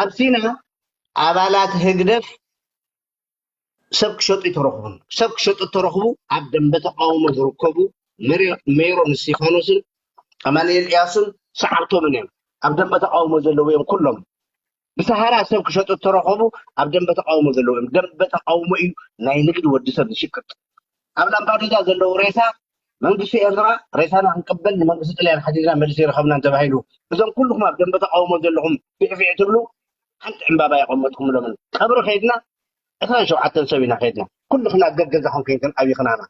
ኣብ ሲና ኣባላት ህግደፍ ሰብ ክሸጡ ይተረኽቡን ሰብ ክሸጡ ተረኽቡ ኣብ ደንበ ተቃውሞ ዝርከቡ ሜሮን እስቲፋኖስን ኣማኑኤል እያሱን ሰዓብቶምን እዮም። ኣብ ደንበ ተቃውሞ ዘለዉ እዮም ኩሎም። ብሰሃራ ሰብ ክሸጡ ተረኸቡ ኣብ ደንበ ተቃውሞ ዘለዉ እዮም። ደንበ ተቃውሞ እዩ ናይ ንግዲ ወዲ ሰብ ዝሽቅጥ። ኣብ ላምፓዱዛ ዘለዉ ሬሳ መንግስቲ ኤርትራ ሬሳና ክንቅበል ንመንግስቲ ጥልያን ሓቲትና መልሲ ይረኸብና እንተባሂሉ እዞም ኩልኹም ኣብ ደንበ ተቃውሞ ዘለኹም ፊዕፊዕ ትብሉ ሓንቲ ዕምባባ የቐመጥኩምሎምን ቀብሪ ከይድና ዕስራን ሸውዓተን ሰብ ኢና ከይድና ኩልኽና ገገዛኹም ከይድን ኣብይኽናና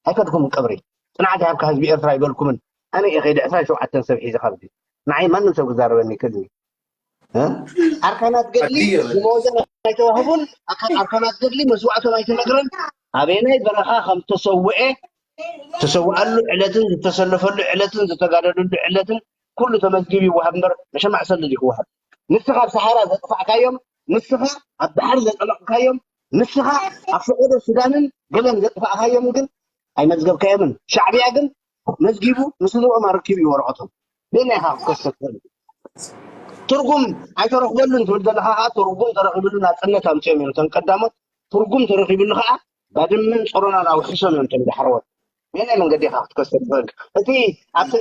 ኣይከድኩም ቀብሪ ጽንዓት ይሃብካ ህዝቢ ኤርትራ ይበልኩምን ኣነ እየ ከይደ ዕስራን ሸውዓተን ሰብ ሒዘ ካብዚ ንዓይ ማንም ሰብ ክዛረበኒ ይክእልኒ ኣርካናት ገድሊ ዝመወዘን ኣይተዋህቡን ኣርካናት ገድሊ መስዋዕቶም ኣይተነግረን ኣበየናይ በረኻ ከም ተሰውኤ ተሰውኣሉ ዕለትን ዝተሰለፈሉ ዕለትን ዝተጋደለሉ ዕለትን ኩሉ ተመዝጊቡ ይወሃብ እምበር መሸማዕ ሰልድ ይክወሃብ ንስኻ ኣብ ሰሓራ ዘጥፋዕካዮም ንስኻ ኣብ ባሕሪ ዘጠለቕካዮም ንስኻ ኣብ ፈቐዶ ሱዳንን ገለን ዘጥፋእካዮም ግን ኣይመዝገብካዮምን። ሻዕብያ ግን መዝጊቡ ንስድርኦም ኣረኪቡ እዩ ወረቐቶም። በየናይ ኢኻ ክትከሰስ ትኽእል? ትርጉም ኣይተረኽበሉን ትብል ዘለኻ ከዓ ትርጉም ተረኺብሉ ናፅነት ኣምፅኦም እዮም እቶም ቀዳሞት። ትርጉም ተረኺብሉ ከዓ ባድመን ፆሮናን ኣውሒሶም እዮም እቶም ዳሕረዎት። በየናይ መንገዲ ኢኻ ክትከሰስ ትኽእል? እቲ ኣብቲ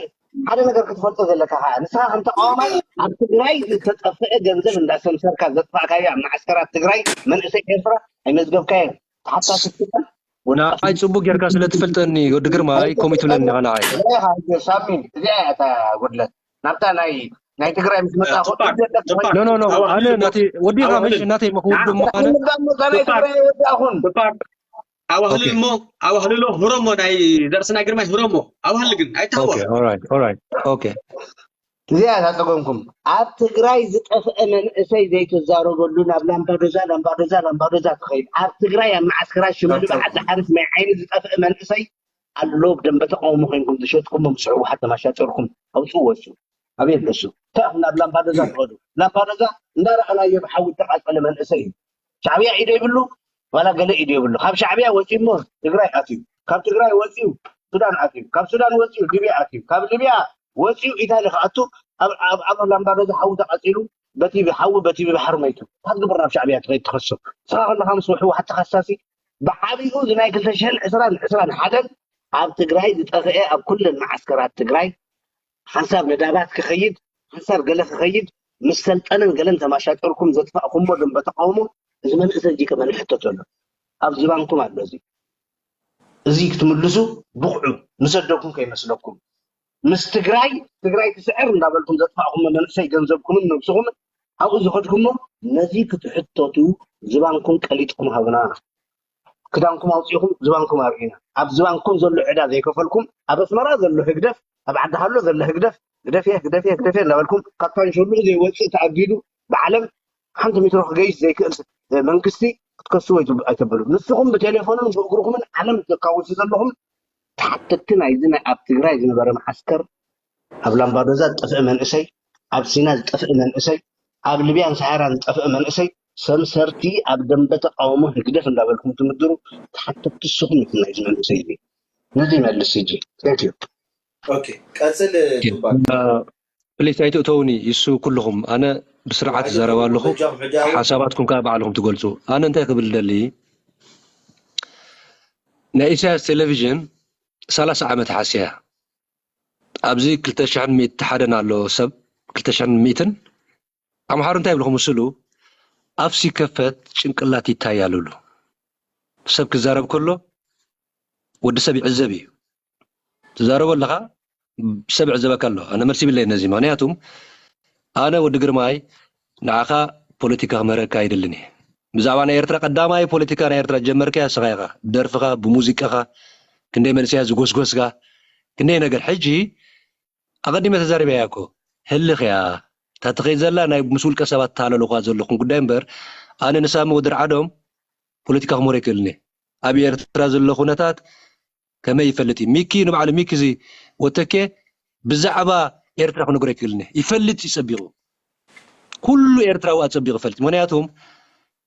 ሓደ ነገር ክትፈልጦ ዘለካ ከዓ ንስኻ ከም ተቃዋማይ ኣብ ትግራይ ዝተጠፍአ ገንዘብ እንዳሰምሰርካ ዘጥፋእካዮ ኣብ መዓስከራት ትግራይ መንእሰይ ኤርትራ ኣይመዝገብካዮን። ተሓታቲ ትግራይ ንዓይ ፅቡቅ ጌርካ ስለ ትፈልጠኒ ወዲ ግርማይ ከምኡ ትብለኒ ኢኻ ንዓይ። ሳሚ እዚኣ እያ እታ ጉድለት ናብታ ናይ ናይ ትግራይ ምስ መጣኹ ኖ ኖ ኖ ኣነ ናተይ ወዲኻ ምሽ ናተይ መክውድ እሞ ኣነ ንባሞ እዛ ናይ ትግራይ ወዳእኹን ኣዋህልል እሞ ኣዋህልሎ ህሮሞ ናይ ዘርእስና ግርማይ ህሮሞ ኣዋህል ግን ኣይታወ ኦራይት ኦራይት ኦኬ እዚኣ እያ እታ ፀገምኩም ኣብ ትግራይ ዝጠፍአ መንእሰይ ዘይትዛረበሉ ናብ ላምባዶዛ ላምባዶዛ ላምባዶዛ ትኸይድ ኣብ ትግራይ ኣብ መዓስከራት ሽመልባ ዓዲ ሓርስ ማይ ዓይኒ ዝጠፍአ መንእሰይ ኣሎ ብደንበ ተቃውሞ ኮይንኩም ዝሸጥኩሞ ምስ ህወሓት ተማሻጨርኩም ኣውፅእዎ እሱ ኣበይ ኣለሱ እንታይ ኢኹም ናብ ላምባዶዛ ትኸዱ ላምባዶዛ እንዳረኣናዮ ብሓዊ ዝተቃፀለ መንእሰይ እዩ ሻዕብያ ኢዶ ይብሉ ዋላ ገለ ኢዶ ይብሉ ካብ ሻዕብያ ወፂኡ እሞ ትግራይ ኣትዩ ካብ ትግራይ ወፂኡ ሱዳን ኣትዩ ካብ ሱዳን ወፂኡ ሊብያ ኣትዩ ካብ ሊብያ ወፂኡ ኢታሊ ክኣቱ ኣብ ኣብ ላምባዶዛ ሓዊ ተቃፂሉ በቲ ሓዊ በቲ ባሕሪ መይቱ ካብ ግብር ናብ ሻዕብያ ትኸይድ ትኸሶ ንስኻ ከለኻ ምስ ህወሓት ተኸሳሲ ብዓቢኡ እዚ ናይ ክልተ ሽሕን ዕስራን ዕስራን ሓደን ኣብ ትግራይ ዝጠፍአ ኣብ ኩለን መዓስከራት ትግራይ ሓንሳብ ንዳባት ክኸይድ ሓንሳብ ገለ ክኸይድ ምስ ሰልጠነን ገለን ተማሻጠርኩም ዘጥፋእኩሞ ደንበ ተቃውሞ እዚ መንእሰይ እዚ ከመ ንሕተተሉ ኣብ ዝባንኩም ኣሎ እዚ እዚ ክትምልሱ ብቕዑ ንሰደኩም ከይመስለኩም ምስ ትግራይ ትግራይ ትስዕር እንዳበልኩም ዘጥፋእኩሞ መንእሰይ ገንዘብኩምን ነብስኹምን ኣብኡ ዝኸድኩሞ ነዚ ክትሕተቱ ዝባንኩም ቀሊጥኩም ሃቡና ክዳንኩም ኣውፂእኹም ዝባንኩም ኣርእዩና ኣብ ዝባንኩም ዘሎ ዕዳ ዘይከፈልኩም ኣብ ኣስመራ ዘሎ ህግደፍ ኣብ ዓዲ ሃሎ ዘሎ ህግደፍ ግደፍየ ግደፍየ ግደፍየ እንዳበልኩም ካብ ታንሸሉኡ ዘይወፅእ ተኣጊዱ ብዓለም ሓንቲ ሜትሮ ክገይሽ ዘይክእል መንግስቲ ክትከስዎ ኣይተብሉ ንስኹም ብቴሌፎንን ብእግርኹምን ዓለም ተካውሱ ዘለኹም ተሓተትቲ ናይዚ ናይ ኣብ ትግራይ ዝነበረ መዓስከር ኣብ ላምባዶዛ ዝጠፍአ መንእሰይ ኣብ ሲና ዝጠፍአ መንእሰይ ኣብ ልብያን ሰሃራን ዝጠፍአ መንእሰይ ሰምሰርቲ ኣብ ደንበ ተቃውሞ ህግደፍ እንዳበልኩም ትምድሩ ተሓተትቲ ንስኹም ኢኹም ናይዚ መንእሰይ እዚ ነዚ ይመልስ ሕጂ thank you okay ቀጽል ቱባ ፕሊስ ኣይትእተውኒ ይሱ ኩልኹም ኣነ ብስርዓት ዝዛረብ ኣለኹ ሓሳባትኩም ከዓ ባዕልኹም ትገልፁ ኣነ እንታይ ክብል ደሊ ናይ ኢሳያስ ቴሌቪዥን ሰላሳ ዓመት ሓስያ ኣብዚ ክልተ ሽሕን ሚእቲ ሓደን ኣሎ ሰብ ክልተ ሽሕን ሚእትን ኣምሓሩ እንታይ ይብልኹም ምስሉ ኣፍ ሲከፈት ጭንቅላት ይታያል ይብሉ ሰብ ክዛረብ ከሎ ወዲ ሰብ ይዕዘብ እዩ ትዛረቦ ኣለኻ ሰብ ይዕዘበካ ኣሎ ኣነ መልሲ ይብለይ ነዚ ምክንያቱም ኣነ ወዲ ግርማይ ንዓኻ ፖለቲካ ክምህረካ ኣይደልን እየ ብዛዕባ ናይ ኤርትራ ቀዳማይ ፖለቲካ ናይ ኤርትራ ጀመርካያ ንስኻ ኢኻ ብደርፍኻ ብሙዚቃኻ ክንደይ መንእሰያት ዝጎስጎስካ ክንደይ ነገር ሕጂ ኣቐዲመ ተዛሪበያ እኮ ህልኽ እያ እታ ትኸይድ ዘላ ናይ ምስ ውልቀ ሰባት ተሃለልኳ ዘለኹም ጉዳይ እምበር ኣነ ንሳሚ ወዲ ርዓዶም ፖለቲካ ክምህሮ ኣይክእልን እየ ኣብ ኤርትራ ዘሎ ኩነታት ከመይ ይፈልጥ እዩ ሚኪ ንባዕሉ ሚኪ እዚ ወተኬ ብዛዕባ ኤርትራ ክነግሮ ኣይክእልን እየ ይፈልጥ እዩ ጸቢቑ ኩሉ ኤርትራዊ ኣጸቢቑ ይፈልጥ ምክንያቱም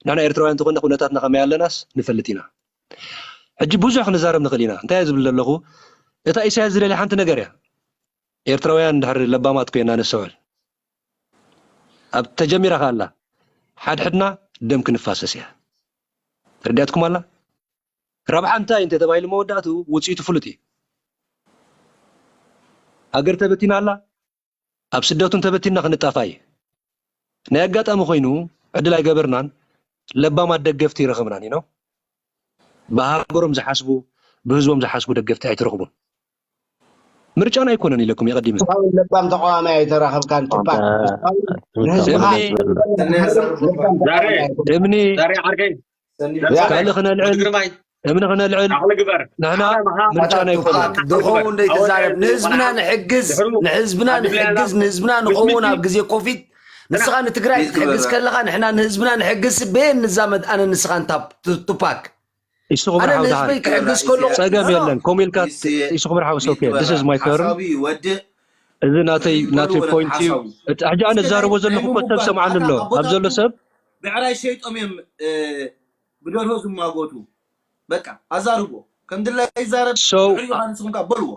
ንሕና ኤርትራውያን እንተኾነ ኩነታትና ከመይ ኣለናስ ንፈልጥ ኢና ሕጂ ብዙሕ ክንዛረብ ንኽእል ኢና እንታይ ዝብል ዘለኹ እታ ኢሳያስ ዝደልያ ሓንቲ ነገር እያ ኤርትራውያን ድሕሪ ለባማት ኮይና ነስተውዕል ኣብ ተጀሚራ ከኣ ኣላ። ሓድሕድና ደም ክንፋሰስ እያ። ተረዲኣትኩም ኣላ? ረብሓ እንታይ እንተ ተባሂሉ መወዳእትኡ ውጽኢቱ ፍሉጥ እዩ። ሃገር ተበቲና ኣላ። ኣብ ስደቱ እንተበቲንና ክንጣፋ እዩ። ናይ ኣጋጣሚ ኮይኑ ዕድል ኣይገበርናን። ለባማት ደገፍቲ ይረኸብናን እዩ። ብሃገሮም ዝሓስቡ፣ ብህዝቦም ዝሓስቡ ደገፍቲ ኣይትረኽቡን። ምርጫና ኣይኮነን ኢለኩም የቐዲመ። እስኻውን ለባም ተቃዋማይ ኣይተራኸብካን። ቱፓክ፣ እስኻውን ንህዝብኻ እምኒ ለባም ተቃዋማይ ኣይኮንካን። እምኒ ዛሬ ዓርከይ ካልእ ክነልዕል ግርማይ እምኒ ክነልዕል ኣኽሊ ግበር ንሕና ኣታ መሃ ምርጫና ኣይኮነን። ድኸውን ዘይትዛረብ ንህዝብና ንሕግዝ ንህዝብና ንሕግዝ ንህዝብና ንኸውን ኣብ ግዜ ኮቪድ ንስኻ ንትግራይ ክትሕግዝ ከለኻ ንሕና ንህዝብና ንሕግዝ በየን ንዛመድ ኣነ ንስኻ እንታ ቱፓክ ኢሱ ክብር ኣነ ሓው ደሓን ንህዝበይ ክሕግዝ ከለኹ ጸገም የለን። ኮም ኢልካ ኢሱ ክብር ሓው ሰውኬ this is my turn። እዚ ናተይ ናተይ point እዩ። እቲ ሕጂ ኣነ ዝዛረቦ ዘለኹ እኮ ሰብ ሰምዓኒ ኣሎ ኣብ ዘሎ ሰብ ብዕራይ ሸይጦም እዮም ብደርሆ ዝማጎቱ። በቃ ኣዛርቦ ከም ድላይ ይዛረብ So- ድሕሪኡ ንስኹም ከኣ በልዎ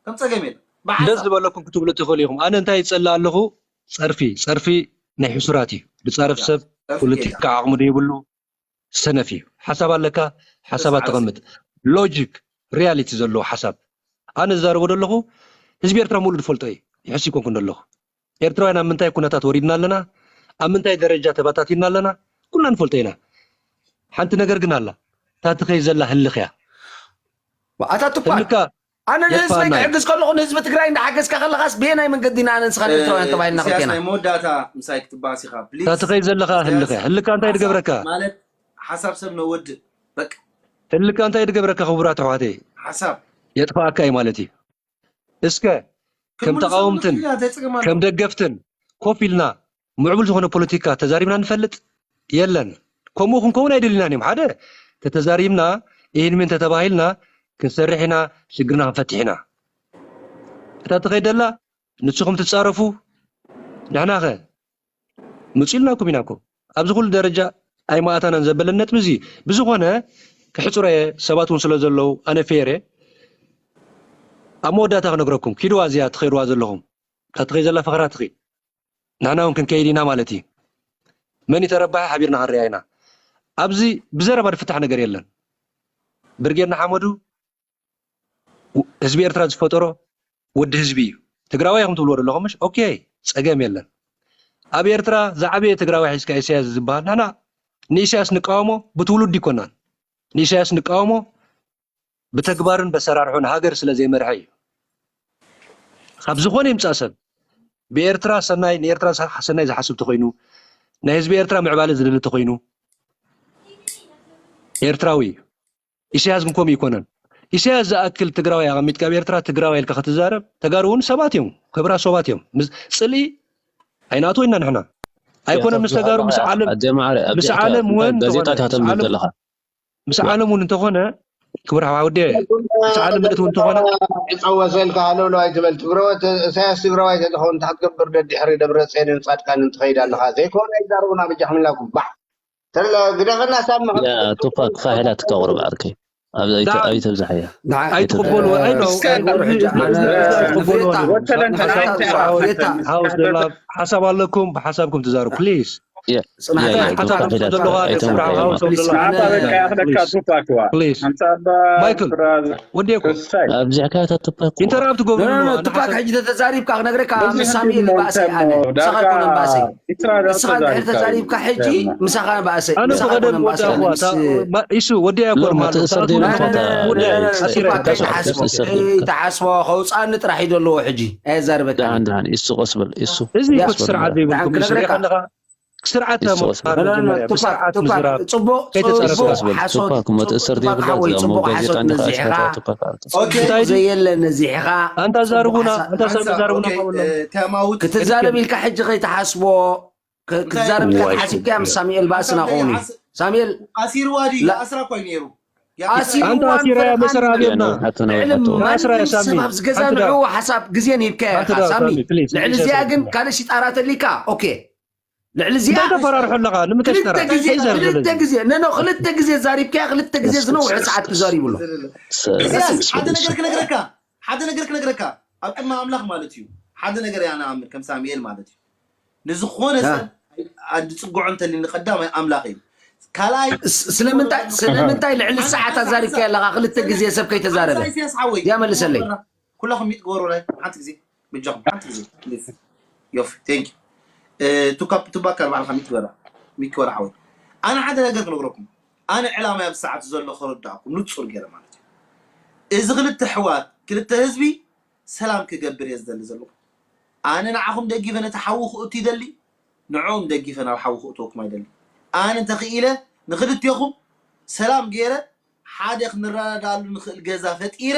ከም ጸገም የለን። ደስ ዝበለኩም ክትብሉ ትኽእሉ ኢኹም። ኣነ እንታይ ይጸልእ ኣለኹ? ጸርፊ ጸርፊ ናይ ሕሱራት እዩ። ዝጻረፍ ሰብ ፖለቲካ ዓቕሚ ዘይብሉ ሰነፍ እዩ። ሓሳብ ኣለካ ሓሳባት ተቐምጥ። ሎጂክ ሪያሊቲ ዘለዎ ሓሳብ። ኣነ ዝዛረቦ ዘለኹ ህዝቢ ኤርትራ ሙሉእ ዝፈልጦ እዩ። ይሕስ ይኮንኩን ዘለኹ። ኤርትራውያን ኣብ ምንታይ ኩነታት ወሪድና ኣለና፣ ኣብ ምንታይ ደረጃ ተባታቲንና ኣለና ኩልና ንፈልጦ ኢና። ሓንቲ ነገር ግን ኣላ። እታ ትኸይ ዘላ ህልኽ እያ። ኣታ ቱፓክ ህልካ ኣነ ንህዝበይ የጥፋና እዩ። ክሕግዝ ከለኹ ንህዝቢ ትግራይ እንዳሓገዝካ ከለኻስ ብየናይ መንገዲ ኢና ኣነ ንስኻን ኤርትራውያን ተባሂልና ኢሳያስ ክልቴና ናይ መወዳእታ ምሳይ ክትባስ ኢኻ ፕሊዝ። እታ ትኸይ ዘለኻ ህልኽ እያ። ህልካ እንታይ ድገብረካ? ማለት ሓሳብ ሰብ ነወድእ በቃ ህልካ እንታይ ድገብረካ? ክቡራት ኣሕዋተይ ሓሳብ የጥፋኣካ እዩ ማለት እዩ። እስከ ከም ተቃወምትን ከም ደገፍትን ኮፍ ኢልና ምዕቡል ዝኾነ ፖለቲካ ተዛሪብና ንፈልጥ የለን። ከምኡ ክንከውን ኣይደልናን እዮም። ሓደ ተተዛሪብና ይህን ምን ተተባሂልና ክንሰርሕ ኢና፣ ሽግርና ክንፈትሕ ኢና። እታ ትኸይድ ደላ ንስኹም ትጻረፉ፣ ንሕናኸ ምጹ ኢልናኩም ኢና እኮ። ኣብዚ ኩሉ ደረጃ ኣይመኣታናን ዘበለን ነጥቢ እዚ። ብዝኾነ ክሕጽሮ እየ፣ ሰባት እውን ስለ ዘለዉ ኣነ ፌር እየ። ኣብ መወዳእታ ክነግረኩም፣ ኪድዋ እዚኣ ትኸይድዋ ዘለኹም፣ እታ ትኸይድ ዘላ ፈኸራ ትኺድ። ንሕና እውን ክንከይድ ኢና ማለት እዩ። መን እዩ ተረባሒ ሓቢርና ክንሪኣ ኢና። ኣብዚ ብዘረባ ዝፍታሕ ነገር የለን። ብርጌድ ንሓመዱ ህዝቢ ኤርትራ ዝፈጠሮ ወዲ ህዝቢ እዩ። ትግራዋይ ኢኹም ትብልዎ ዘለኹም ምሽ? ኦኬ፣ ጸገም የለን። ኣብ ኤርትራ ዝዓበየ ትግራዋይ ሒዝካ ኢሳያስ ዝበሃል ንሕና ንኢሳያስ ንቃወሞ ብትውልዲ ይኮናን። ንኢሳያስ ንቃወሞ ብተግባርን በሰራርሖን ሃገር ስለ ዘይመርሐ እዩ። ካብ ዝኾነ ይምጻእ ሰብ ብኤርትራ ሰናይ ንኤርትራ ሰናይ ዝሓስብ ተኾይኑ ናይ ህዝቢ ኤርትራ ምዕባለ ዝደሊ ተኾይኑ ኤርትራዊ እዩ። ኢሳያስ ግን ከምኡ ይኮነን። ኢሳያስ ዝኣክል ትግራዋይ ኣቐሚጥካ ኣብ ኤርትራ ትግራዋይ ኢልካ ክትዛረብ ተጋሩ እውን ሰባት እዮም፣ ክብራት ሰባት እዮም። ምስ- ጽልኢ ኣይንኣትዎ ኢና ንሕና ኣይኮነን ምስ ተጋሩ ምስ ዓለም ኣጀማሪ ምስ ዓለም እውን ጋዜጣ ዝኾነ ታተም ምስ ዓለም- ዘለኻ ምስ ዓለም እውን እንተኾነ ክቡር ሓዋ ወዲ ምስ ዓለም ምልእቲ እውን እንተኾነ ዕፀወ ሰልካ ሃለውለው ኣይትበል። ትግረወ ኢሳያስ ትግራዋይ ተዝኸውን እንታይ ክትገብር ደድሕሪ ደብረፅዮንን ፃድቃንን ትኸይድ ኣለኻ? ዘይኮነ ይዛረቡና በጃኹም ኢልናኩም። ባዕ ተለ ግደፈና ሳብ መኸ ያ ቱፓክ ፋሕ ኢላ ትቃወር ብዓርከይ። ኣብ ኣይተ- ኣይተብዝሓያ። ኣይትቕበሉ ኣይ ነው እስከ ክቡር ሕጂ ኣነ ኣይትቕበሉ ቬታ ወተለን ቬታ ተለዓይተ ቬታ ሃውስ ደላ ሓሳብ ኣለኩም ብሓሳብኩም ትዛረቡ ፕሊዝ ጽናሕ ያ ሓሳብ ቱፓክ ፋሕ ኢላ ዘለዋ ኣይተም ፕሊስ ኣይተም ኣነ ኣታ በቃ ያኽለካ ቱፓክዋ ፕሊዝ ኣምሳ ኣባ ማይክል ብራዝ ወዲየኩም ክሳይ ኣብዚሕካ እታ ቱፓክ ኢንተራፕት ገብሩ ኖ ኖ ኖ ቱፓክ ሕጂ ተተዛሪብካ ክነግረካ ምስ ሳሚኤል ባእሰይ ኣነ ምሳኻ ኣይኮነን ባእሰይ ንስኻ እንድሕር ተዛሪብካ ሕጂ ምሳኻ ባእሰይ ኣነ ምሳኻ ፈቐደ ኣይኮነን ባእሰይ ወዳኹዋ ኣነ ምስ ኢሱ ወዲያ ሎ ይኮር መትእሰር ዘይብልካ ቱፓክ ኣይትሓስቦ ኣይትሓስቦ ከውፅኣኒ ጥራሕ እዩ ዘለዎ ሕጂ ኣየዛርበካ ደሓን ደሓን ኢሱ ቀስ በል ኢሱ እዚ ያ። እኮ ስርዓት ዘይብልኩም ደሓን ኢሱ ክነግረካ። ሪኢኻ ኣለኻ ስርዓት ኢሱ ቀስ በል ምዝራብ መጀመርያ ቱፓክ ብስርዓት ቱፓክ ምዝራብ ፅቡቅ ከይተፀረፍካ ፅቡቅ ቀስ በል ሓሶት ቱፓክ መትእሰር ቱፓክ ዘይብላ ሓወይ እዛ ጽቡቅ መውገ ሓሶት ዜጣ እንዲኻ ነዚሕኻ ኣትካ ቱፓክ ኣርት ኦኬ እንታይ ድዩ? ዘየለ ነዚሕኻ ኣንታ ዛርቡና ሓሳብ- ኣንታ ሰብ ሓንሳብ ዛርቡና ኦኬ ማውሎ እ፣ ተማውት ክትዛረብ ኢልካ ሕጂ ከይትሓስቦ ክ- ክትዛረብ ኢልካ ዋይ ተሓሲብካ ምስ ሳሙኤል ባእስና ሓንሳብ ከውን እዩ ዘይሓስ- ሳሙኤል ኣሲርዋ ድዩ ላ- ኣስራ እኳ እዩ ነይሩ ኣንታ ኣሲርዋ ኣሲራ ንፈረቓ መሰራ ኣብየና ልዕሊ ኣስራ ማንም ያሳሚ ሰብ ኣብዚ ገዛ ሓንቲ ንዕኡ ሓሳብ ግዜን ሂብካዮ ሓንቲ ኢኻ ሳሚ ሳሚ ፕሊዝ ልዕሊ እዚኣ ግን ካልእ ሽጣራ ተሊካ ኦኬ ልዕሊ እዚኣ እንታይ ተፈራርሑ ኣለኻ ንምንታይ ክልተ ሽጣራ ግዜ እንታይ ዘርብ ክልተ ግዜ ነኖ ክልተ ግዜ ዛሪብካያ ክልተ ግዜ ዝነውሐ ሰዓት ተዛሪቡ ኣሎ ኢሳያስ ሓደ ነገር ክነግረካ ሓደ ነገር ክነግረካ ኣብ ቅድሚ ኣምላኽ ማለት እዩ ሓደ ነገር ያነኣምር ከም ሳሙኤል ማለት እዩ ንዝኾነ ሰብ ኣድ ጽግዖ እንተልኒ ቀዳማይ ኣምላኽ እዩ። ካልኣይ ስለምንታይ ስለምንታይ ልዕሊ ሰዓት ኣዛሪብካ ኣለኻ? ክልተ ግዜ ሰብ ከይተዛረበ ኢሳያስ ሓወይ ያ መልሰለይ። ኩላኹም ሚት ግበሩ ላይ ሓንቲ ግዜ ብጃኹም ሓንቲ ግዜ please። ዮፍ thank you። እ፣ ቱካ ቱባካ ባዕልኻ ሚት ግበራ። ሚት ግበራ ሓወይ። ኣነ ሓደ ነገር ክነግረኩም። ኣነ ዕላማ ኣብ ሰዓት ዘሎ ክረዳእኩም ንጹር ገይረ ማለት እዩ። እዚ ክልተ ኣሕዋት ክልተ ህዝቢ ሰላም ክገብር እየ ዝደሊ ዘለኹ። ኣነ ንዓኹም ደጊፈ ነቲ ሓዊ ክእቱ ይደሊ፣ ንዕኦም ደጊፈ ናብ ሓዊ ክእትወኩም ኣይደሊ። ኣነ እንተኽኢለ ንክልቴኹም ሰላም ገይረ ሓደ ክንረዳዳሉ ንኽእል ገዛ ፈጢረ